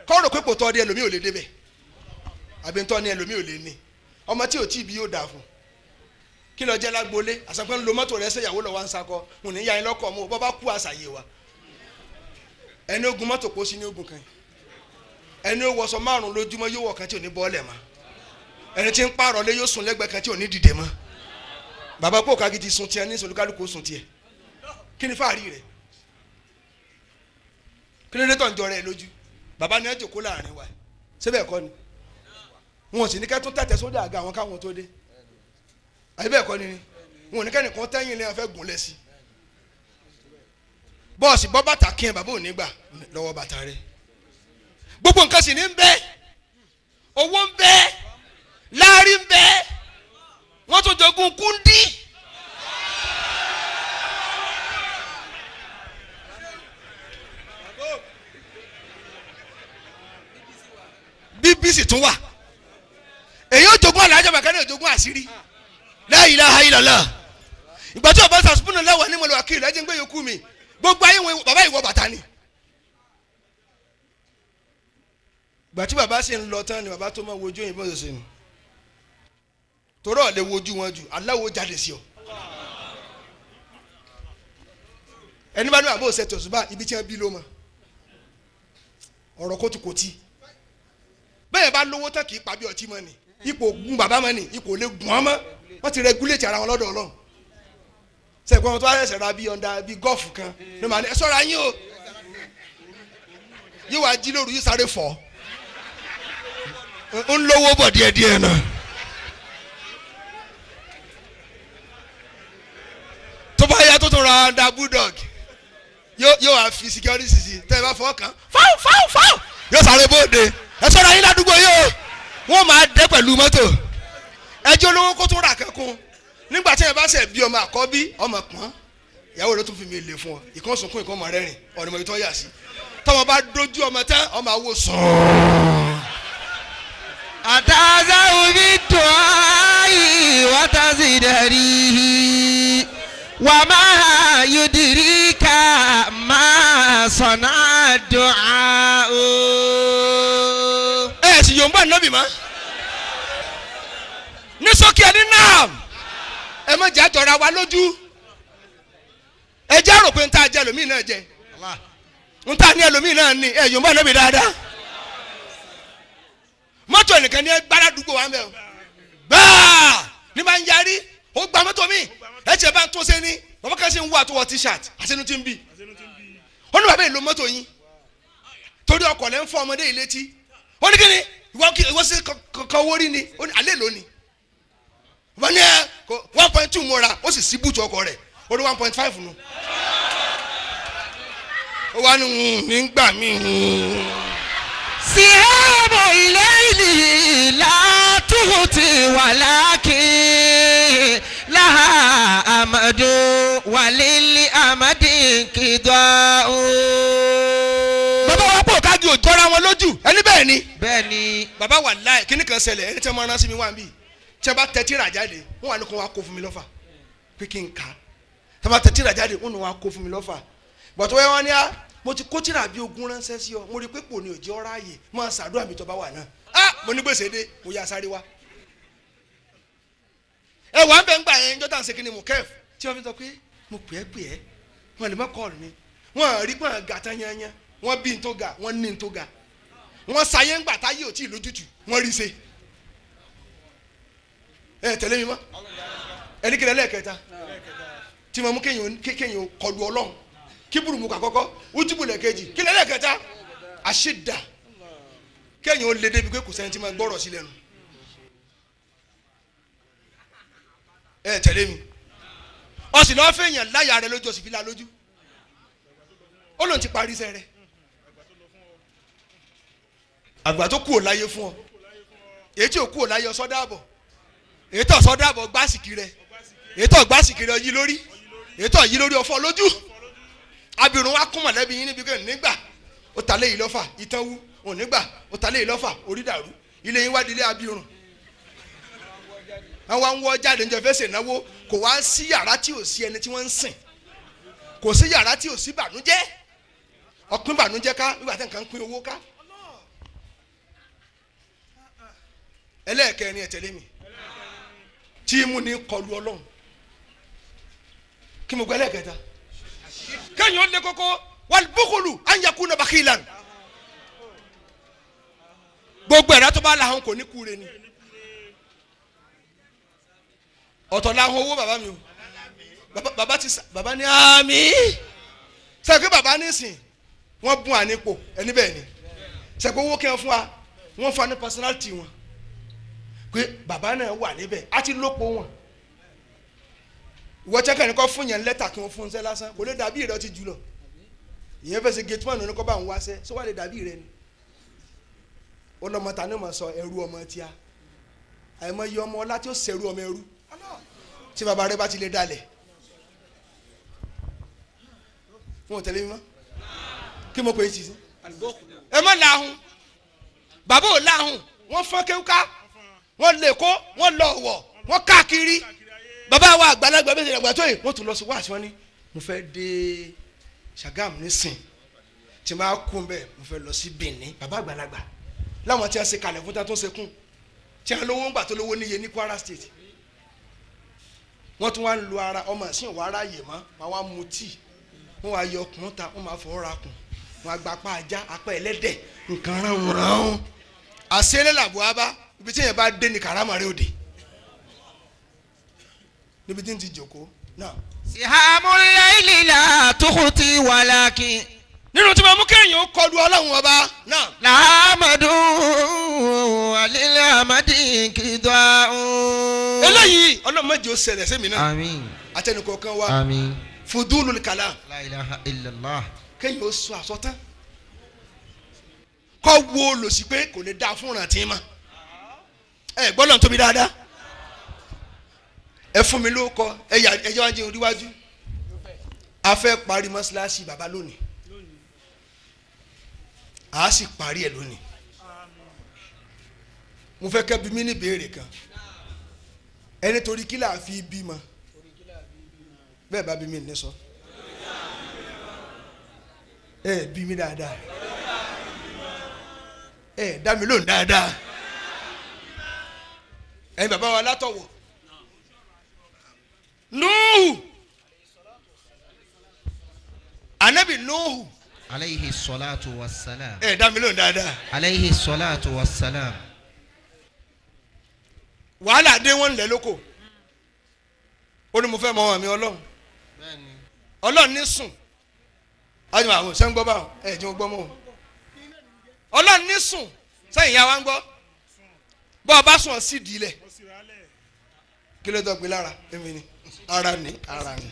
kọ́rọ̀ pé kò tọ́ di ẹlòmíì ò lè débẹ̀ àbí ntọ́ ni ẹlòmíì ò lè ní ọmọ tí ò tí ì bí yóò dà fún kí lọ jẹ́ lágbolé àsàpẹ́ ń lo mọ́tò rẹ̀ ṣèyàwó lọ́wọ́ à ń sakọ òun ní ya ẹ lọ́kọ̀ mọ́ bọ́ bá kú àṣàyè wa ẹni ogun mọ́tò kó sí ní ogun kan ẹni ó wọṣọ márùn lójúmọ́ yóò wọ̀ kan tí ò ní bọ́ọ̀lẹ̀ mọ́ ẹni tí ń pààrọ̀ lé yóò sùn lẹ́gbẹ̀ẹ́ kan tí ò ní dìde mọ́ bàbá pò kági ti sun tiẹ̀ ní sọlúkálùkù sun tiẹ̀ kí ni fáàrí rẹ̀ kí ló dé tó ń jọ rẹ̀ lójú bàbá ni ẹ jòkó láàrin wa síbẹ̀ kọ́ ni wọn ò sì ní kẹ́ tún tẹ̀tẹ̀ sódà àga àwọn káwọn tó dé àbí bẹ́ẹ̀ kọ́ ni ni wọn ò ní kẹ́nìkan tẹ́yìn lẹ́yìn fẹ́ gùn lẹ́sí bọ́ọ̀sì bọ́ bàtà kí ẹ bàbá ò ní gbà lọ́wọ́ bàtà rẹ̀ gbogbo nǹkan sì ní ń bẹ owó ń bẹ láàrin ń bẹ wọ́n tún jogún kúndí. BBC tún wà èyí ó jogún àlàájá bàkà ní òjogún àṣírí la ilaha illallah ìgbà tí ọba sàṣùpùnù lẹ́wọ̀ ní mọ̀lẹ́wà kiri lẹ́jẹ̀ ń gbé yòókù mi gbogbo ayé wọn bàbá ìwọ bàtà ni. Ìgbà tí bàbá sì ń lọ tán ni bàbá tó máa wojú òyìnbó ṣe nù torọ́ lè wojú wọn jù aláwo jáde sí ọ. Ẹni bá ní bàbá òsè tòṣùbà ibi tí wọn bí ló mọ ọ̀rọ̀ kótókótì bẹ́ẹ̀ bá lówó tán kì í pa bí ọtí mọ́ ni ipò gun bàbá mọ́ ni ipò lè gùn ọ́ mọ́ wọ́n ti rẹgúlétì ara wọn lọ́dọ̀ Ọlọ́run sẹ́gbọ́n tó wá ṣẹ̀ṣẹ̀ ra bí ọ̀ndà bí gọ́ọ̀fù kan ló máa ní ẹ ṣọ́ra yín o yóò wá jí lóru yóò sáré fọ́. Ń lówó bọ̀ díẹ̀díẹ̀ náà. Tó bá yá tó tún ra under bulldog yóò wá fi security sí tẹ́ ẹ bá fọwọ́ kàn fáwọ́ fáwọ́ fáwọ́ yóò sáré bóde ẹ sọ̀rọ̀ yín ládùúgbò yóò wọ́n máa dẹ́ pẹ̀lú mọ́tò ẹjọ́ olówó kó tún rà kankun nígbà tí ẹ bá ṣe bí ọmọ àkọ́bí ọmọ pọ́n ìyàwó rẹ tún fi mi lè fún ọ ìkan sunkún ìkan ọmọ rẹ́rìn ọ̀nà ìmọ̀ ìtọ́ yà sí tọmọ bá dojú ọmọ tán ọmọ àwo sùn. àtàzáwò bí dùn áyì wátàzí dẹ̀rí wà máa yudiri ká máa sọ̀nà dùn á o. Ẹ sì yòǹbá nọ́bì mọ́ ní sókè ẹni náà ẹ má jẹ́ àjọra wa lójú ẹ jẹ́ àrò pé n ta jẹ ẹlòmíì náà jẹ n ta ní ẹlòmíì náà ní ẹ yòǹbá nọ́bì dáadáa mọ́tò nìkan ní ẹ gbára dùgbò wa ń bẹ̀ o gbáà ní máa ń yarí ó gba mọ́tò mi ẹ tiẹ̀ bá ń tó ṣe ní bàbá kan ṣe ń wọ àtọwọ́ t-shirt àṣẹnu ti ń bì ó ní bàbá ìlú mọ́tò yín torí ọkọ̀ lẹ́ ń fọ́ ọmọdé yìí létí ó ní kíni ìwọ sí kankan owó rí ni ó ní alẹ́ lónìí wọ́n ní ẹ 1.2 mo ra ó sì sí bùtù ọkọ̀ rẹ̀ ó ní 1.5 nu ó wá ní nígbà míì. سهام الليل لا تهتي ولكن لها أمد وللأمد انقضاء. Bàbá wa pọ̀ kági ò jọra wọn lójú ẹni bẹ́ẹ̀ ni. Bẹ́ẹ̀ni. Bàbá wà láì kíní kan ṣẹlẹ̀ ẹni tí wọ́n máa rán sí mi wá ń bì tí wọ́n bá tẹ tírà jáde wọ́n wà ní kó wá kó fún mi lọ́fà pé kí n kà á tí wọ́n bá tẹ tírà jáde wọ́n ní wá kó fún mi lọ́fà bọ̀tọ̀ wọ́n ní á mo ti kó tírà bí 20 ránṣẹ́ sí ọ mo rí i pé pò ní òjì ọ̀rá ààyè máa ṣàdúrà mi tó bá wà náà á mo ní gbèsè dé mo yá sáré wá. Ẹ wà ń bẹ ń gbà yẹn jọ́tà ń ṣe kí ni mo kẹ́f tí wọ́n fi sọ pé mo pè é pè é wọ́n lè má kọ́ọ̀lù mi wọ́n rí pọ́n gà tán yányán wọ́n bí n tó ga wọ́n ní n tó ga wọ́n sayé ńgbà táyé ò tí ì lójútù wọ́n rí ṣe. Ẹ tẹ̀lé mi mọ́ ẹni kí lẹ́lẹ́kẹta tí mo mú kéèyàn kọlu Ọlọ́run kíburu mu kàkọ́kọ́ ojúbù lẹ́kẹ̀jì kí lẹ́lẹ́kẹta àṣedà kéèyàn ó lé débi pé kò sẹ́ni tí ma gbọ́rọ̀ sí lẹ́nu. Ẹ tẹ̀lé mi ọ̀sìn lọ́ọ́ fẹ̀yàn láyà rẹ lójú ọ̀sìn fìlà lójú ó lóun ti parí iṣẹ́ rẹ̀ àgbà tó kúrò láyé fún ọ èyí tí ò kúrò láyé ọ sọdáàbọ̀ èyí tó sọdáàbọ̀ gbásìkì rẹ èyí tó gbásìkì rẹ yí lórí èyí tó yí lórí ọfọ lójú abirùn wa kún mọ̀lẹ́bí yín níbi kẹ́ nígbà ó ta léyìí lọ́fà ìtàn wú òun nígbà ó ta léyìí lọ́fà orí dàrú ilé yín wá dilé abirùn àwọn àwọn wọ jáde níjọ fẹsẹ̀ náwó kò wá sí yàrá tí ò sí ẹni tí wọ́n ń sìn kò sí yàrá tí ò sí bànújẹ́ ọpín bànújẹ́ ká nígbà tí nǹkan ń pín owó ká. Ẹlẹ́ẹ̀kẹrin ẹ tẹ̀lé mi tí mú ní kọlu Ọlọ́run kí mo gbọ́ ẹlẹ́ẹ̀kẹta kéèyàn ó lé koko wàlúbùkùlù ànyàkú nàbà kìlàn gbogbo ẹ̀dá tó bá lahùn kò ní kúre ni ọ̀tọ̀ lahùn owó bàbá mi o bàbá ti sà bàbá ní àmì sẹ́kẹ́ bàbá nísìn wọ́n bùn ànípò ẹni bẹ́ẹ̀ ni sẹ́kẹ́ owó kí wọ́n fún wa wọ́n fa ní personality wọn pé bàbá náà wà níbẹ̀ á ti lópo wọn ìwọ jẹ́ kẹ́ni kọ́ fún yẹn lẹ́tà kí wọ́n fún ṣẹ́ lásán kò lè dàbí rẹ ti jù lọ ìyẹn fẹ́ ṣe gate man ní kọ́ bá ń wáṣẹ́ sọ wà lè dàbí rẹ ni ó lọ́mọ ta ni mo sọ ẹrú ọmọ tíá àìmọ̀ iye ọmọ ọlá tí ó ṣẹrú ọmọ ẹrú tí bàbá rẹ bá ti lè dalẹ̀ fún òtẹ́lẹ̀ mímọ́ kí mo pè é sí sí ẹ má làhùn bàbá ò làhùn wọ́n fọ́n kéwúká wọ́n lè kó wọ́n lọ wọ̀ wọ́n káàkiri bàbá wa àgbàlagbà bẹ́ẹ̀ àgbà tó yìí wọ́n tún lọ sí wáàsí wọn ni mo fẹ́ dé Ṣàgámù nísìn tí máa kú bẹ́ẹ̀ mo fẹ́ lọ sí Benin bàbá àgbàlagbà láwọn tí wọ́n ṣe kalẹ̀ fún tí wọ́n tó ṣe kún tí wọ́n lówó ń gbà tó lówó níye ní Kwara State wọ́n tún wá ń lo ara ọmọ ìsìn wàá ráàyè mọ́ wọ́n wá mu tíì wọ́n wá yọ ọkùnrin ta wọ́n máa fọwọ́ ra kùn wọ́n á gba apá ajá apá ẹlẹ́dẹ̀ nǹkan ránun ránun àṣẹlẹ̀ làbọ̀ abá ibi tí yẹn bá dé ní karama rẹ òde níbi tí n ti jòkó náà. سهام الليل لا تخطي ولكن Nínú tí mo mú kéèyàn ó kọlu Ọlọ́run ọba náà. Làmàdù alílẹ̀ àmàdì kìdọ̀. Eléyìí Ọlọ́run má jẹ́ ó ṣẹlẹ̀ sí mi náà. Àmín. Àtẹnukọ̀ọ̀kan wa. Àmín. Fudulul kalam. La ilaha illallah. Kéèyàn ó sọ àsọtán. Kọ́ wo lòsì pé kò lè dáa fún ìrántí ma. Ẹ gbọ́dọ̀ tóbi dáadáa. Ẹ fún mi lóko ẹ yà ẹ jẹ́ wájú oríwájú. A fẹ́ parí mọ́ṣáláṣí bàbá lónìí. A sì parí ẹ lónìí. Mo fẹ́ kẹ́ bí mi ní ìbéèrè kan. Ẹni torí kí là á fi bímọ? Bẹ́ẹ̀ bá bí mi ní sọ. Ẹ bí mi dáadáa. Ẹ dá mi lóhùn dáadáa. Ẹ̀yin bàbá wa látọ̀wọ̀. Nuhu. Anabi Nuhu. Alayhi salatu wa salam. Ẹ dá mi lóhùn dáadáa. Alayhi salatu wa salam. Wàhálà dé wọ́n lẹ̀ lóko. Ó ní mo fẹ́ mọ àmì Ọlọ́run. Ọlọ́run ní sùn. Ajùmọ̀ àwọn ṣẹ́ ń gbọ́ báwọn ẹ̀ jẹun gbọ́ mọ́ o. Ọlọ́run ní sùn sẹ́yìn ìyá wa ń gbọ́. Bọ́ ọ bá sùn ọ sí ìdí ilẹ̀. Kí ló dọ̀ gbé lára? Èmi ni. Ara ni ara ni.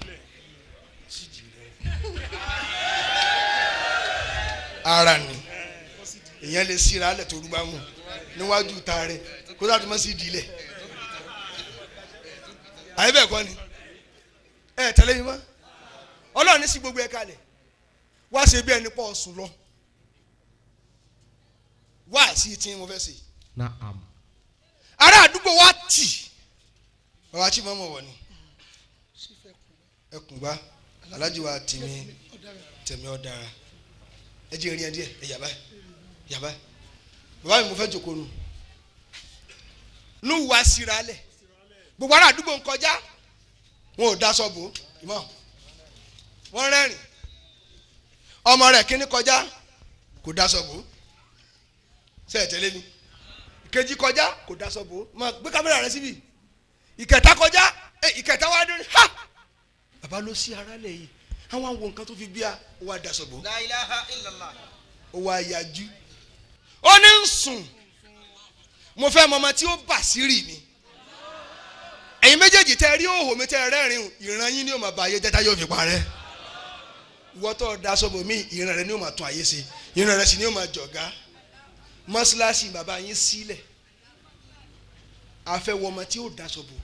Ara ni. Èèyàn lè síra alẹ̀ tó rúgbà mú níwájú ta rẹ̀ kó sáà tó mọ́ sí ìdí ilẹ̀. Àyè bẹ́ẹ̀ kọ́ ni. Ẹ tẹ̀lé mi mọ́. Ọlọ́run ní sí gbogbo ẹ̀ kalẹ̀. Wá ṣe bí ẹni pọ̀ sùn lọ. Wá sí tí mo fẹ́ ṣe. Na'am. Ará àdúgbò wa tì. Bàbá tí mọ́mọ́ wọ̀ ni. Ẹkùn gbá. Aláàjì wa tèmi tèmi ọ̀dàrà. Ẹ jẹ́ ìrìn ẹ díẹ̀. Ẹ yàbá yàbá. Bàbá mi mo fẹ́ jòkó nu. Nú wa síra lẹ̀. Gbogbo ará àdúgbò ń kọjá. Wọn ò daṣọ bò ìmọ̀. Wọ́n rẹ́rìn. Ọmọ rẹ̀ kíní kọjá kò daṣọ bò. Ṣé ẹ tẹ̀lé mi? Ìkejì kọjá kò daṣọ bò. Máa gbé kámẹ́rà rẹ síbí. Ìkẹta kọjá ìkẹta wá dé ha. Bàbá ló sí ara lẹ̀ yìí. Àwọn àwọn nǹkan tó fi bía ó wá daṣọ bò. La ilaha illallah. Ó wá yájú. Ó ní ń sùn. Mo fẹ́ mọ ọmọ tí ó bà sí rì mi. Ẹ̀yin méjèèjì tẹ́ rí òhò mi tẹ́ rẹ́rìn ìran yín ni ó máa ba ayé jẹ́ tá yóò fi parẹ́. Ìwọ tó daṣọ bò mí ìran rẹ ni ó máa tún ayé ṣe. Ìran rẹ sì ni ó máa jọ̀gá. Mọ́ṣáláṣí bàbá yín sílẹ̀. A fẹ́ wọ ọmọ tí ó daṣọ bò.